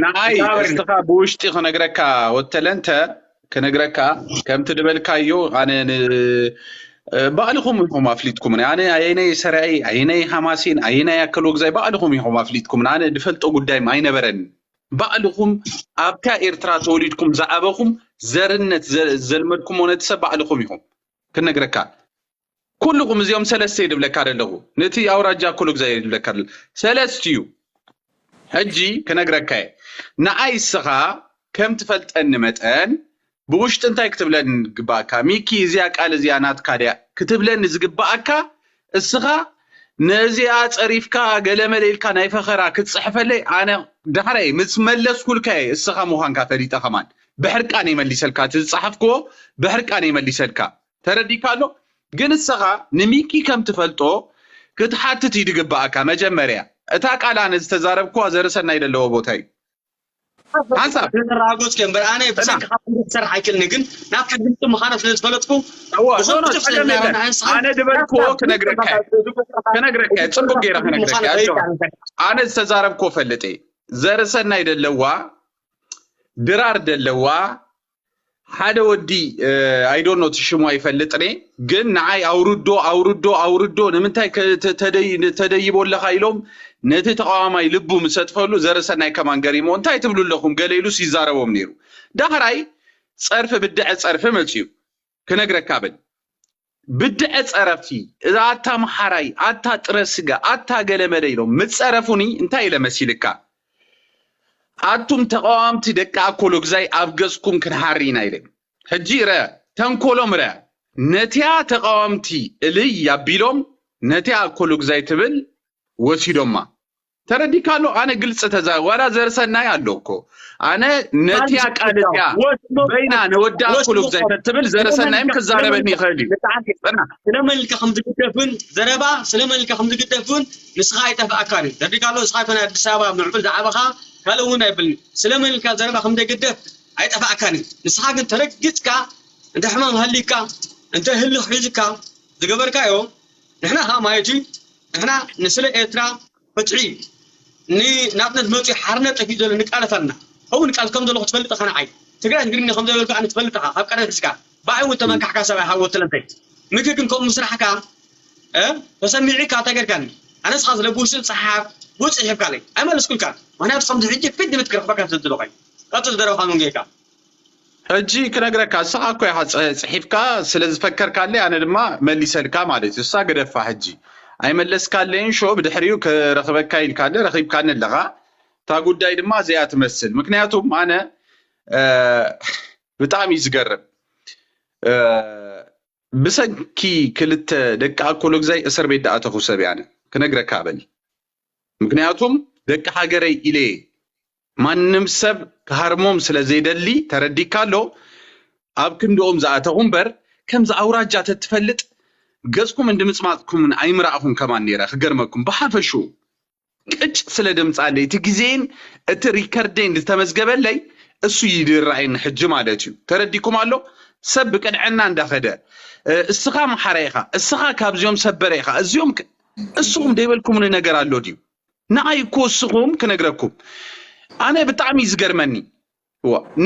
ንዓይ እስኻ ብውሽጢ ክነግረካ ወተለንተ ክነግረካ ከምቲ ድበልካዮ ኣነ ባዕልኹም ኢኹም ኣፍሊጥኩም ኣነ ኣየናይ ሰራይ ኣየናይ ሃማሴን ኣየናይ ኣከል ወግዛይ ባዕልኹም ኢኹም ኣፍሊጥኩም ኣነ ድፈልጦ ጉዳይ ኣይነበረን ባዕልኹም ኣብታ ኤርትራ ተወሊድኩም ዝኣበኹም ዘርነት ዘልመድኩሞ ነቲ ሰብ ባዕልኹም ኢኹም ክነግረካ ኩልኹም እዚኦም ሰለስተ ይድብለካ ደለኹ ነቲ ኣውራጃ ኩሉ ግዜ ይድብለካ ደለ ሰለስቲዩ ሕጂ ክነግረካ እየ ንዓይ እስኻ ከም ትፈልጠኒ መጠን ብውሽጢ እንታይ ክትብለኒ ዝግባኣካ? ሚኪ፣ እዚኣ ቃል እዚኣ ናትካ ድያ ክትብለኒ ዝግባኣካ? እስኻ ነዚኣ ጸሪፍካ ገለመለ ኢልካ ናይ ፈኸራ ክትጽሕፈለይ፣ ኣነ ዳሕራይ ምስ መለስኩልካ እየ እስኻ ምዃንካ ፈሊጠ። ከማን ብሕርቃን እየ መሊሰልካ፣ እቲ ዝጸሓፍክዎ ብሕርቃን እየ መሊሰልካ። ተረዲካ ኣሎ። ግን እስኻ ንሚኪ ከም ትፈልጦ ክትሓትት እዩ ዝግባኣካ። መጀመርያ እታ ቃል ኣነ ዝተዛረብክዋ ዘርሰናይ ዘለዎ ቦታ እዩ። ሓንሳብ ተራጎጽ ከም በር ኣነ ብሰንኪ ካብ ክሰርሕ ኣይክእልን፣ ግን ናብ ሕግምቲ ምዃነ ስለ ዝፈለጥኩ እዎ፣ ኖ፣ ኖ፣ ጸገም የለን። ኣነ ዝበልክዎ ክነግረካ እየ። ክነግረካ እየ። ጽቡቅ ገይረ ክነግረካ እየ። ኣጆኻ። ኣነ ዝተዛረብክዎ ፈልጥ እየ። ዘርሰናይ ደለዋ፣ ድራር ደለዋ፣ ሓደ ወዲ፣ I don't know፣ እቲ ሽሙ ኣይፈልጥን እየ፣ ግን ንዓይ ኣውርዶ፣ ኣውርዶ፣ ኣውርዶ፣ ንምንታይ ከ-፣ ተ-፣ ተደይ-፣ ተደይቦ ኣለኻ ኢሎም ነቲ ተቃዋማይ ልቡ ምስ ኣጥፈሉ ዘርሰናይ ከማን ገሪሞ፣ እንታይ ትብሉ ኣለኹም ገለ ኢሉስ ይዛረቦም ነይሩ። ዳሕራይ ጸርፊ ብድዐ ጸርፊ መጽዩ ክነግረካ ብል። ብድዐ ጸረፍቲ፣ እዛ ኣታ መሓራይ፣ ኣታ ጥረ ስጋ፣ ኣታ ገለመለ ኢሎም ምጸረፉኒ እንታይ ኢለ መሲልካ? ኣቱም ተቃዋምቲ ደቂ ኣኮሎግዛይ ኣብ ገጽኩም ክንሓሪ ኢና ኢለ። ሕጂ ረ ተንኮሎም ረ ነቲያ ተቃዋምቲ እልይ ያቢሎም ነቲያ ኣኮሎግዛይ ትብል ወሲዶማ። ተረዲካ ኣሎ። ኣነ ግልጽ ተዛ ዋላ ዘርሰናይ ኣሎ እኮ ኣነ ነቲያ ቃል እቲያ በይና ነወዳ ኣኮሎግዛይ ትብል ዘርሰናይም ክዛረበኒ ይኽእል እዩ። ጽና ስለመልካ ከም ዝግደፍን ዘረባ ስለመልካ ከም ዝግደፍን ንስኻ ኣይጠፍኣካን እዩ። ተረዲካ ኣሎ። ንስኻ ይኮነ ኣዲስ ኣበባ ምዕብል ዝዓበኻ ካልእ እውን ኣይብልን። ስለመልካ ዘረባ ከም ዘይግደፍ ኣይጠፍኣካን እዩ። ንስኻ ግን ተረጊጽካ እንተ ሕማም ሃሊካ እንተ ህልኽ ሒዝካ ዝገበርካዮ ንሕና ከዓ ማለት እዩ ንሕና ንስለ ኤርትራ ፍትሒ ንናጽነት መፅኡ ሓርነት ጠፊኡ ዘሎ ንቃለስ ኣለና። ከምኡ ንቃለስ ከም ዘለኹ ትፈልጥ ኢኻ ንዓይ። ትግራይ ትግርኛ ከም ዘይበልኩ ኣነ ትፈልጥ ኢኻ ካብ ቀደም ሒዝካ። ብኣይ እውን ተመካሕካ ሰብኣይ ሓወት ተለንተይ። ምክ ግን ከምኡ ምስራሕካ እ ተሰሚዒካ እንታይ ገርካኒ? ኣነ ንስኻ ስለ ብውሽጢ ዝፀሓፍ ብውፅእ ሒብካለይ ኣይመለስኩልካን። ምክንያቱ ከምዚ ሕጂ ፊት ንፊት ክረኽበካ ስለ ዝደለኹ እዩ። ቀፅል ዘረባኻ መንጌካ። ሕጂ ክነግረካ፣ እስኻ እኮ ኢኻ ጽ- ጽሒፍካ ስለ ዝፈከርካለይ ኣነ ድማ መሊሰልካ ማለት እዩ። እሳ ግደፋ ሕጂ ኣይመለስካለይን ሾ ብድሕሪኡ ክረኽበካ ኢልካለ ረኺብካኒ ኣለኻ። እታ ጉዳይ ድማ እዚኣ ትመስል። ምክንያቱም ኣነ እ፣ ብጣዕሚ እዩ ዝገርም። እ፣ ብሰንኪ ክልተ ደቂ ኣኮሎግዛይ እስር ቤት ዝኣተኹ ሰብ እየ ኣነ ክነግረካ በል። ምክንያቱም ደቂ ሃገረይ ኢለ ማንም ሰብ ክሃርሞም ስለ ዘይደሊ ተረዲካ ኣሎ ኣብ ክንድኦም ዝኣተኹ እምበር ከምዚ ኣውራጃ ተትፈልጥ ገጽኩም እንድምጽማጽኩምን ኣይምረኣኹን ከማን ነይረ ክገርመኩም ብሓፈሽኡ ቅጭ ስለ ደምጻለይ እቲ ግዜን እቲ ሪከርደይን ዝተመዝገበለይ እሱ ይድራይን ሕጂ ማለት እዩ ተረዲኩም ኣሎ ሰብ ብቅንዕና እንዳኸደ እስኻ መሓራ ኢኻ እስኻ ካብዚኦም ሰበረ ኢኻ እዚኦም እስኹም ደይበልኩምኒ ነገር ኣሎ ድዩ ንዓይ እኮ እስኹም ክነግረኩም ኣነ ብጣዕሚ ዝገርመኒ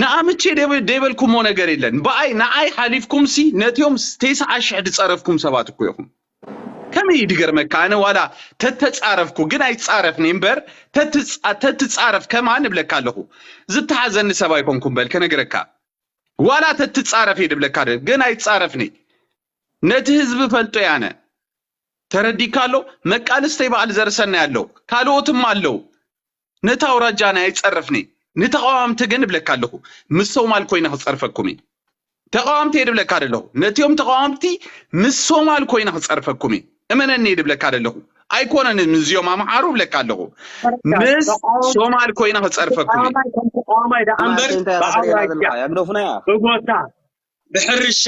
ንኣምቼ ደይበልኩሞ ነገር የለን ብኣይ ንዓይ ሓሊፍኩም ሲ ነቲኦም ቴስዓ ሽሕ ዝፀረፍኩም ሰባት እኮ ኢኹም ከመይ ድገርመካ ኣነ ዋላ ተተፃረፍኩ ግን ኣይፃረፍኒ እምበር ተትፃረፍ ከማን እብለካ ኣለኹ ዝተሓዘኒ ሰብ ኣይኮንኩም በል ከነግረካ ዋላ ተትፃረፍ እየ ድብለካ ግን ኣይፃረፍኒ ነቲ ህዝቢ ፈልጦ ያነ ተረዲካ ኣሎ መቃልስተይ በዓል ዘርሰናይ ኣለዉ ካልኦትም ኣለዉ ነቲ ኣውራጃ ናይ ኣይጸርፍኒ ንተቃዋምቲ ግን እብለካ ኣለኹ ምስ ሶማል ኮይነ ክጸርፈኩም እየ ተቃዋምቲ እየ ድብለካ ደለኹ ነቲኦም ተቃዋምቲ ምስ ሶማል ኮይነ ክጸርፈኩም እየ እመነኒ እየ ድብለካ ደለኹ ኣይኮነን ምስዚኦም ኣምሓሩ እብለካ ኣለኹ ምስ ሶማል ኮይነ ክጸርፈኩም እየ ተቃዋማይ ደኣ እምበር ብዓባይ ብጎታ ብሕርሻ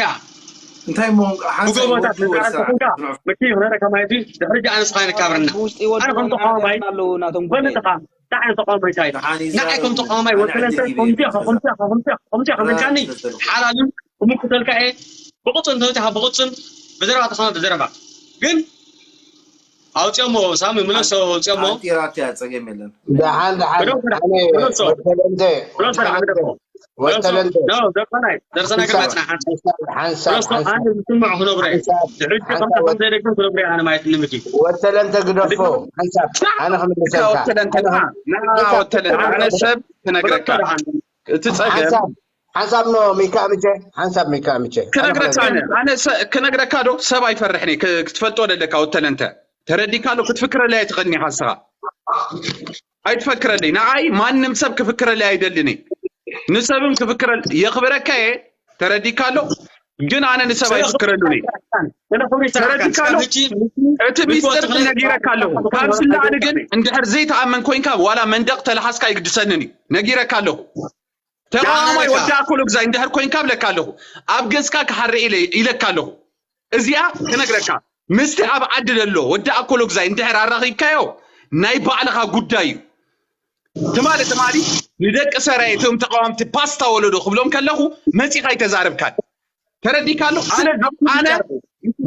እንታይ እሞ ሓንሳብ ብጎቦታት ወዲ ወሳ ንዛረብ ተኾንካ መኪ ይኽነረ ከማየቲ ድሕሪ ጃ ኣነስኻ ንካብርና ኣነ ከም ተቃዋማይ ፈልጥኻ እንታይ ዓይነት ተቃዋማይ እንታይ ንዓይ ከም ተቃዋማይ ወከለንተ ከምዚያ ከምዚያ ከምዚያ ከምዚያ ከምልካኒ ሓላልን ክምክተልካ እየ ብቕፅል እንተወፂኻ ብቕፅል ብዘረባ ተኸማ ብዘረባ ግን ኣውፅኦሞ ሳሚ ምለሶ ኣውፅኦሞ ኣንጢራትያ ፀገም የለን ደሓን ደሓን ብለው ኣነ ብለው ሰው ወተለንተ ብለው ሰው ዓመደቦ ወተለንተ ደርሰናይ ደርሰናይ ገባፅና ሓንሳብ ሓንሳብ ብለው ሰው ኣነ ዝስምዑ ክነግሮ እየ ድሕጂ ከምታ ከም ዘይደግም ክነግሮ እየ ኣነ ማለት ንምኪ ወተለንተ ግደፎ ሓንሳብ ኣነ ክምልሰልካ ወተለንተ ወተለንተ ኣነ ሰብ ክነግረካ እቲ ፀገም ሓንሳብ ሓንሳብ ኖ ሚካ ምቸ ሓንሳብ ሚካ ምቸ ክነግረካ ኣነ ኣነ ሰ- ክነግረካ ዶ ሰብ ኣይፈርሕን እየ። ክ- ክትፈልጦ ደለካ ወተለንተ ተረዲካ ዶ ክትፍክረለይ ኣይትኽእልን ኢኻ ንስኻ ኣይትፈክረለይ ንዓይ ማንም ሰብ ክፍክረለይ ኣይደልን እየ ንሰብም ክፍክረ የኽብረካ እየ ተረዲካ ኣሎ። ግን ኣነ ንሰብ ኣይፍክረሉን እየ። ተረዲካ ኣሎ። እቲ ሚስጥር ነጊረካ ኣለኹ። ካብዚ ንላዕሊ ግን እንድሕር ዘይተኣመን ኮይንካ ዋላ መንደቕ ተለሓስካ ኣይግድሰንን እዩ። ነጊረካ ኣለኹ። ተቃዋማይ ወዲ ኣኮሎግዛይ እንድሕር ኮይንካ ብለካ ኣለኹ። ኣብ ገጽካ ክሓርእ ኢለ ኢለካ ኣለኹ። እዚኣ ክነግረካ ምስቲ ኣብ ዓዲ ዘሎ ወዲ ኣኮሎግዛይ እንድሕር ኣራኺብካዮ ናይ ባዕልኻ ጉዳይ እዩ። ትማሊ ትማሊ ንደቂ ሰራየ እቶም ተቃወምቲ ፓስታ ወለዶ ክብሎም ከለኹ መጺኻ ኣይተዛረብካን። ተረዲካ ኣሎ። ስለዚ ኣነ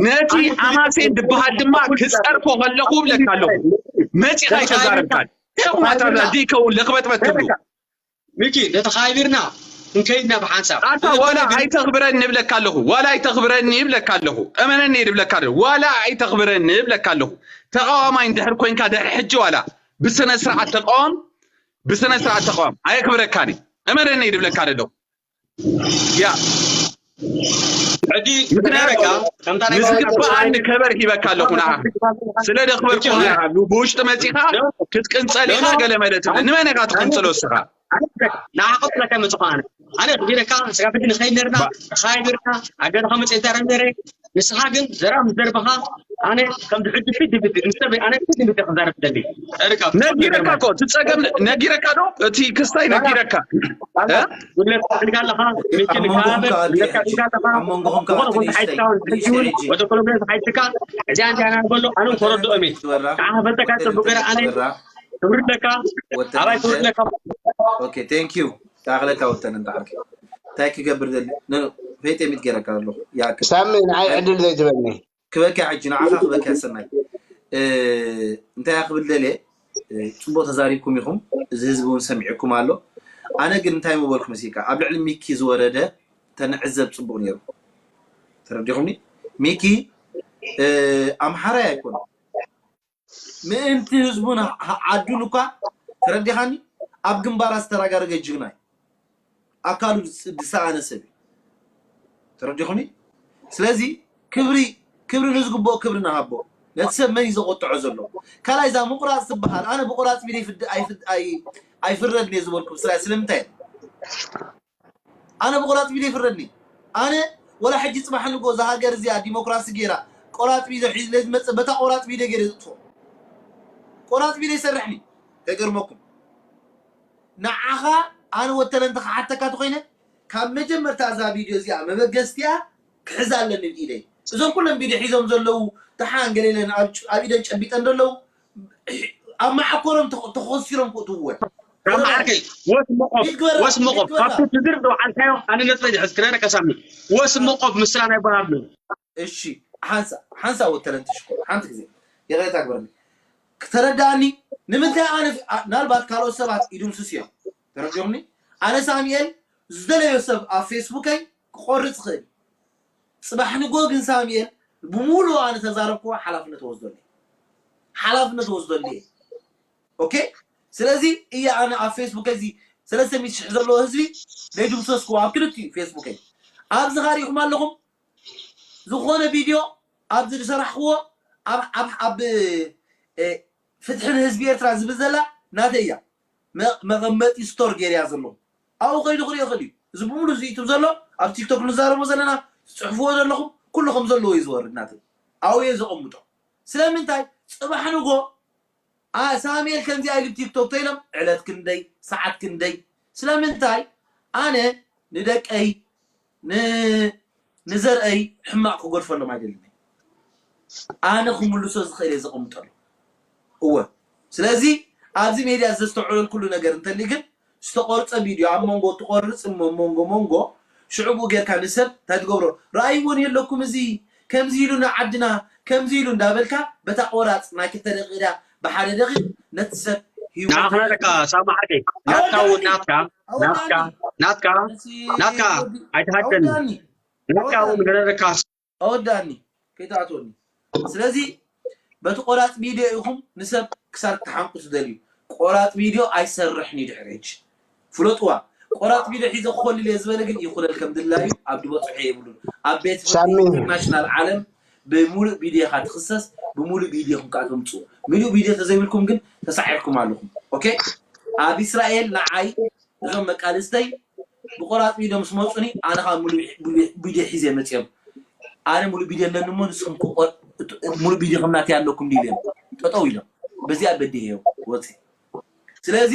ነቲ ኣማሴን ዝበሃል ድማ ክጸርፎ ከለኹ ብለካ ኣለኹ። መጺኻ ኣይተዛረብካን። ተማታላ ደይከውን ለኽበጥበጥ ትብሉ። ሚኪ ነተኻቢርና እንከይድና ብሓንሳብ ኣታ ዋላ ኣይተኽብረኒ ይብለካ ኣለኹ። ዋላ ኣይተኽብረኒ ይብለካ ኣለኹ። እመነኒ ይብለካ ኣለኹ። ዋላ ኣይተኽብረኒ ይብለካ ኣለኹ። ተቃዋማይ እንድሕር ኮይንካ ድሕሪ ሕጂ ዋላ ብስነ ስርዓት ተቃወም፣ ብስነ ስርዓት ተቃወም። ኣየኽብረካን እዩ። እመነኒ ይብለካ ኣለኹ። ያ ሕጂ ምክንያቱ ከምታ ናይ ምስ ግብኣኒ ከበር ሂበካ ኣለኹ። ንዓ ስለ ደኽበርኩ ብውሽጢ መፂኻ ክትቅንፀል ኢኻ ገለ መለ ትብል። ንመን ኢኻ ትቅንፅሎ እስኻ? ንዓ ቀፅለካ መፅኻ ኣነ ኣነ ቢለካ ስጋ ፍዲ ንኸይድ ነርና ተኻይድርና ኣገርኻ መፅእ ተረም ነረ ንስኻ ግን ዘራ ምስ ደርበኻ ኣነ ከም ድሕጂ ፊት ንፊት ምስ ሰብ ኣነ ፊት ንፊት ክዛረብ ደሊ ነጊረካ እኮ እቲ ፀገም ነጊረካ ዶ እቲ ክስታይ ነጊረካ ጉድለት ትፈልጋ ኣለኻ ሚኪ ልካበል ጉድለት ትፈልጋ ኣለኻ ዝኾነ ሓይትካ ወደ ኮሎምቢያ ሓይትካ እዚኣ እንታይ ኢና ንበሎ ኣነ ተረድኦም እየ ንዓ ክፈልጠካ ፅቡቅ ገይረ ኣነ ክብርለካ ኣባይ ክብርለካ ኦኬ ቴንክ ዩ ታክለካ ወተን እንተዓልክ እንታይ ክገብር ደሊ ፈይጠ ሚት ገይረካ ኣለኹ ያክ ሳሚ ንዓይ ዕድል ዘይትበኒ ክበካ ሕጂ ንዓኻ ክበካ ሰናይ እንታይ ክብል ደልየ ፅቡቅ ተዛሪብኩም ኢኹም እዚ ህዝቢ እውን ሰሚዕኩም ኣሎ ኣነ ግን እንታይ ምበልኩ መሲልካ ኣብ ልዕሊ ሚኪ ዝወረደ ተንዕዘብ ፅቡቅ ነይሩ ተረዲኹምኒ ሚኪ ኣምሓራይ ኣይኮነ ምእንቲ ህዝቡን ዓዱን እኳ ተረዲኻኒ ኣብ ግንባራ ዝተራጋረገ ጅግና እዩ ኣካሉ ዝሰኣነ ሰብ እዩ ተረዲኹኒ ስለዚ ክብሪ ክብሪ ንዝግብኦ ክብሪ ንሃቦ ነቲ ሰብ መን እዩ ዘቆጥዖ ዘሎ ካልኣይ እዛ ምቁራፅ ትበሃል ኣነ ብቁራፅ ቢደ ኣይፍረድን እየ ዝበልኩ ብስራይ ስለምንታይ ኣነ ብቁራፅ ቢደ ይፍረድኒ ኣነ ወላ ሕጂ ፅባሕ ንጎ እዛ ሃገር እዚኣ ዲሞክራሲ ገይራ ቆራፅ ቢደ ሒዝለ ዝመፅእ በታ ቆራፅ ቢደ ገይረ ዝጥፎ ቆራፅ ቢደ ይሰርሕኒ ከይገርመኩም ንዓኻ ኣነ ወተለንተ ክሓተካ ተኮይነ ካብ መጀመርታ እዛ ቪድዮ እዚኣ መበገስቲኣ ክሕዛ ኣለኒ ብኢደይ እዞም ኩሎም ቪድዮ ሒዞም ዘለዉ ደሓን ገሌለን ኣብ ኢደን ጨቢጠን ዘለዉ ኣብ መዓኮሮም ተኾሲሮም ክእትውወን ዓርከይ ወስ መቆፍ ወስ መቆፍ ካብቲ ትዝር ዝወዓልካዮ ኣነ ነጥበ ዝሕዝ ክነረካ ሳሚ ወስ መቆፍ ምስላ ናይ ባህር እሺ ሓንሳ ሓንሳ ወተለን ትሽኮር ሓንቲ ግዜ ይቕሬታ ግበርኒ ክተረዳእኒ ንምንታይ ኣነ ምናልባት ካልኦት ሰባት ይድምስስ እዮም ተረዲኹምኒ ኣነ ሳሙኤል ዝደለዮ ሰብ ኣብ ፌስቡከይ ክቆርፅ ይኽእል እዩ ፅባሕ ንጎ ግን ሳሙኤል ብሙሉ ኣነ ተዛረብክዎ ሓላፍነት ወስደሉ ሓላፍነት ወስደሉ እየ ኦኬ ስለዚ እየ ኣነ ኣብ ፌስቡከይ እዚ ሰለስተ ሚእቲ ሽሕ ዘለዎ ህዝቢ ዘይድምሰስክዎ ኣብ ክልቲኡ ፌስቡከይ ኣብዚ ካሪኹም ኣለኹም ዝኾነ ቪድዮ ኣብዚ ዝሰራሕክዎ ኣብ ፍትሒ ንህዝቢ ኤርትራ ዝብል ዘላ ናተይ እያ መቐመጢ ስቶር ገይርያ ዘለኹ ኣብኡ ከይዱ ክሪኦ ክእል እዩ እዚ ብምሉ ዝይቱ ዘሎ ኣብ ቲክቶክ ንዛረቦ ዘለና ዝፅሕፍዎ ዘለኹም ኩሉ ከም ዘለዎ እዩ ዝወርድ ናተይ ኣብኡ እየ ዘቐምጦ ስለምንታይ ፅባሕ ንጎ ሳሙኤል ከምዚኣ ኢሉ ቲክቶክ ተኢሎም ዕለት ክንደይ ሰዓት ክንደይ ስለምንታይ ኣነ ንደቀይ ንዘርእይ ሕማቕ ክጎድፈሎም ኣይደልን ኣነ ክምልሶ ዝኽእል እየ ዘቐምጠሉ እወ ስለዚ ኣብዚ ሜድያ ዘስተውዕለልኩሉ ነገር እንተሊ ግን ዝተቆርፀ ቪድዮ ኣብ መንጎ ትቆርፅ እሞ መንጎ መንጎ ሽዕቡ ጌርካ ንሰብ እንታይ ትገብሮ ረኣይዎ የለኩም እዚ ከምዚ ኢሉ ንዓድና ከምዚ ኢሉ እንዳበልካ በታ ቆራፅ ናይ ክልተ ደቂዳ ብሓደ ደቂቕ ነቲ ሰብ ንዓኽና ደካ ሳማ ሓቀይ ናትካ እውን ናትካ ናትካ ናትካ ናትካ ኣይትሃተኒ ናትካ እውን ገረረካ ኣወዳኒ ከይትኣትወኒ ስለዚ በቲ ቆራፅ ቪድዮ ኢኹም ንሰብ ክሳብ ትሓንቁ ትደልዩ ቆራፅ ቪድዮ ኣይሰርሕን እዩ ድሕሪ ሕጂ ፍለጥዋ ቆራፅ ቪድዮ ሒዘ ክኾልል እየ ዝበለ ግን ይኹለል ከም ድላዩ ኣብ ድበፅሖ የብሉን ኣብ ቤት ፍርዲ ኢንተርናሽናል ዓለም ብምሉእ ቪድዮኻ ትኽሰስ ብምሉእ ቪድዮኹም ከዓ ተምፅኡ ምሉእ ቪድዮ ተዘይብልኩም ግን ተሳዒርኩም ኣለኹም ኦኬ ኣብ እስራኤል ንዓይ እዞም መቃልስተይ ብቆራፅ ቪድዮ ምስ መፁኒ ኣነ ከዓ ሙሉእ ቪድዮ ሒዘ መፅኦም። ኣነ ሙሉእ ቪድዮ ኣለኒ እሞ ንስኹም ክቆ- ሙሉእ ቪድዮ ከምናት ኣለኩም ዲል እዮም ጠጠው ኢሎም በዚኣ በዲህ እዮም ወፂ። ስለዚ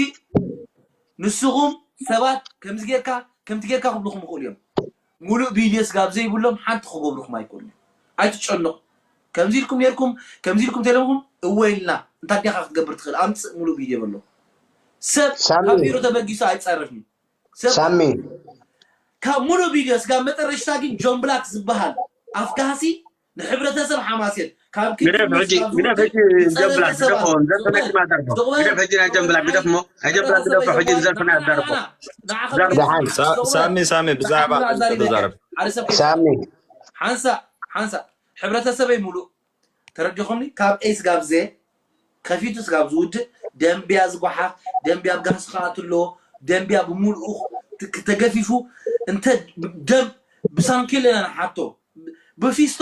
ንስኹም ሰባት ከምዚ ጌርካ ከምቲ ጌርካ ክብልኹም ይኽእሉ እዮም። ሙሉእ ቪድዮ ስጋብ ዘይብሎም ሓንቲ ክገብሩኹም ኣይክእሉን። ኣይትጨነቑ። ከምዚ ኢልኩም ጌርኩም ከምዚ ኢልኩም ተለምኹም እወ ኢልና እንታይ ዲኻ ክትገብር ትኽእል ኣምፅእ ሙሉእ ቪድዮ በሎ። ሰብ ሳሚ ካብ ቢሮ ተበጊሱ ኣይፃረፍን። ሰብ ሳሚ ካብ ሙሉእ ቪድዮ ስጋብ መጠረሽታ ግን ጆን ብላክ ዝበሃል ኣፍጋሲ ንሕብረተሰብ ሓማሴን ካብ ግደፍ ክትምስ ሕጂ ካብ ግደፍ ዝውድድ ሕጂ ጀን ዝፀለለ ብላክ ሰባት ግደፎ ዘፈና ዝኾነ ግድማ ደርፎ ዝኾነ ግደፍ ሕጂ ናይ ጀን ብላክ ግደፍሞ ናይ ጀን ብላክ ግደፎ ሕጂ ዘፈና ደርፎ ዘርፍ ደሓን ሳሚ ሳሚ ብዛዕባ ደሓን ተዛረብ ሓደ ሰብ ሳሚ ሓንሳ ሓንሳ ሕብረተሰበይ ሙሉእ ተረዲኹምኒ ካብ ኤስ ጋብዘ ከፊቱ ስጋብ ዝውድእ ደንብያ ዝጓሓፍ ደንብያ ኣብ ጋህሲ ከኣት ኣለዎ ደንብያ ብምሉኡ ተገፊፉ እንተ ደም ብሳንኪል ኢና ንሓቶ ብፊስቶ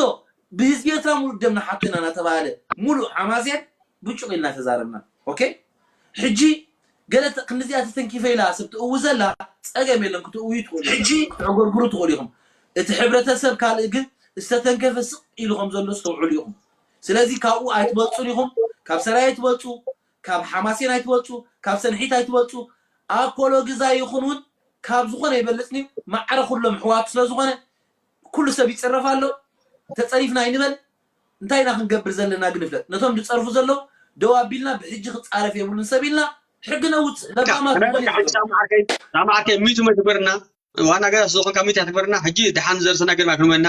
ብህዝቢ ኤርትራ ሙሉእ ደም ንሓቶ ኢና እናተባሃለ ሙሉእ ሓማሴን ብጩቕ ኢልና ተዛረብና። ኦኬ ሕጂ ገለ ክንዚኣ ተተንኪፈ ኢላ ሰብ ትእዊ ዘላ ጸገም የለን ክትእውዩ ትኽእሉ ሕጂ ክትዕጎርጉሩ ትኽእሉ ኢኹም። እቲ ሕብረተሰብ ካልእ ግን ዝተተንከፈ ስቕ ኢሉ ከም ዘሎ ዝተውዕሉ ኢኹም። ስለዚ ካብኡ ኣይትበልጹን ኢኹም። ካብ ሰራይ ኣይትበልጹ፣ ካብ ሓማሴን ኣይትበልጹ፣ ካብ ሰንሒት ኣይትበልጹ። ኣኮሎ ግዛ ይኹን እውን ካብ ዝኾነ ይበልጽን እዩ። ማዕረ ኩሎም ኣሕዋቱ ስለ ዝኾነ ኩሉ ሰብ ይጽረፍ ኣሎ። ተጸሪፍና ኣይንበል። እንታይ ኢና ክንገብር ዘለና ግን ንፍለጥ። ነቶም ዝጸርፉ ዘለዉ ደው ኣቢልና ብሕጂ ክጻረፍ የብሉን ሰብ ኢልና ሕጊ ነውጽእ። ለባማት ዝኾነ ይበል። ሳማዓከይ ሚቱ መትግበርና ዋና ገዛ ዝኾንካ ሚቱ ያትግበርና ሕጂ ደሓን ዘርሰና ገርማ ክንመና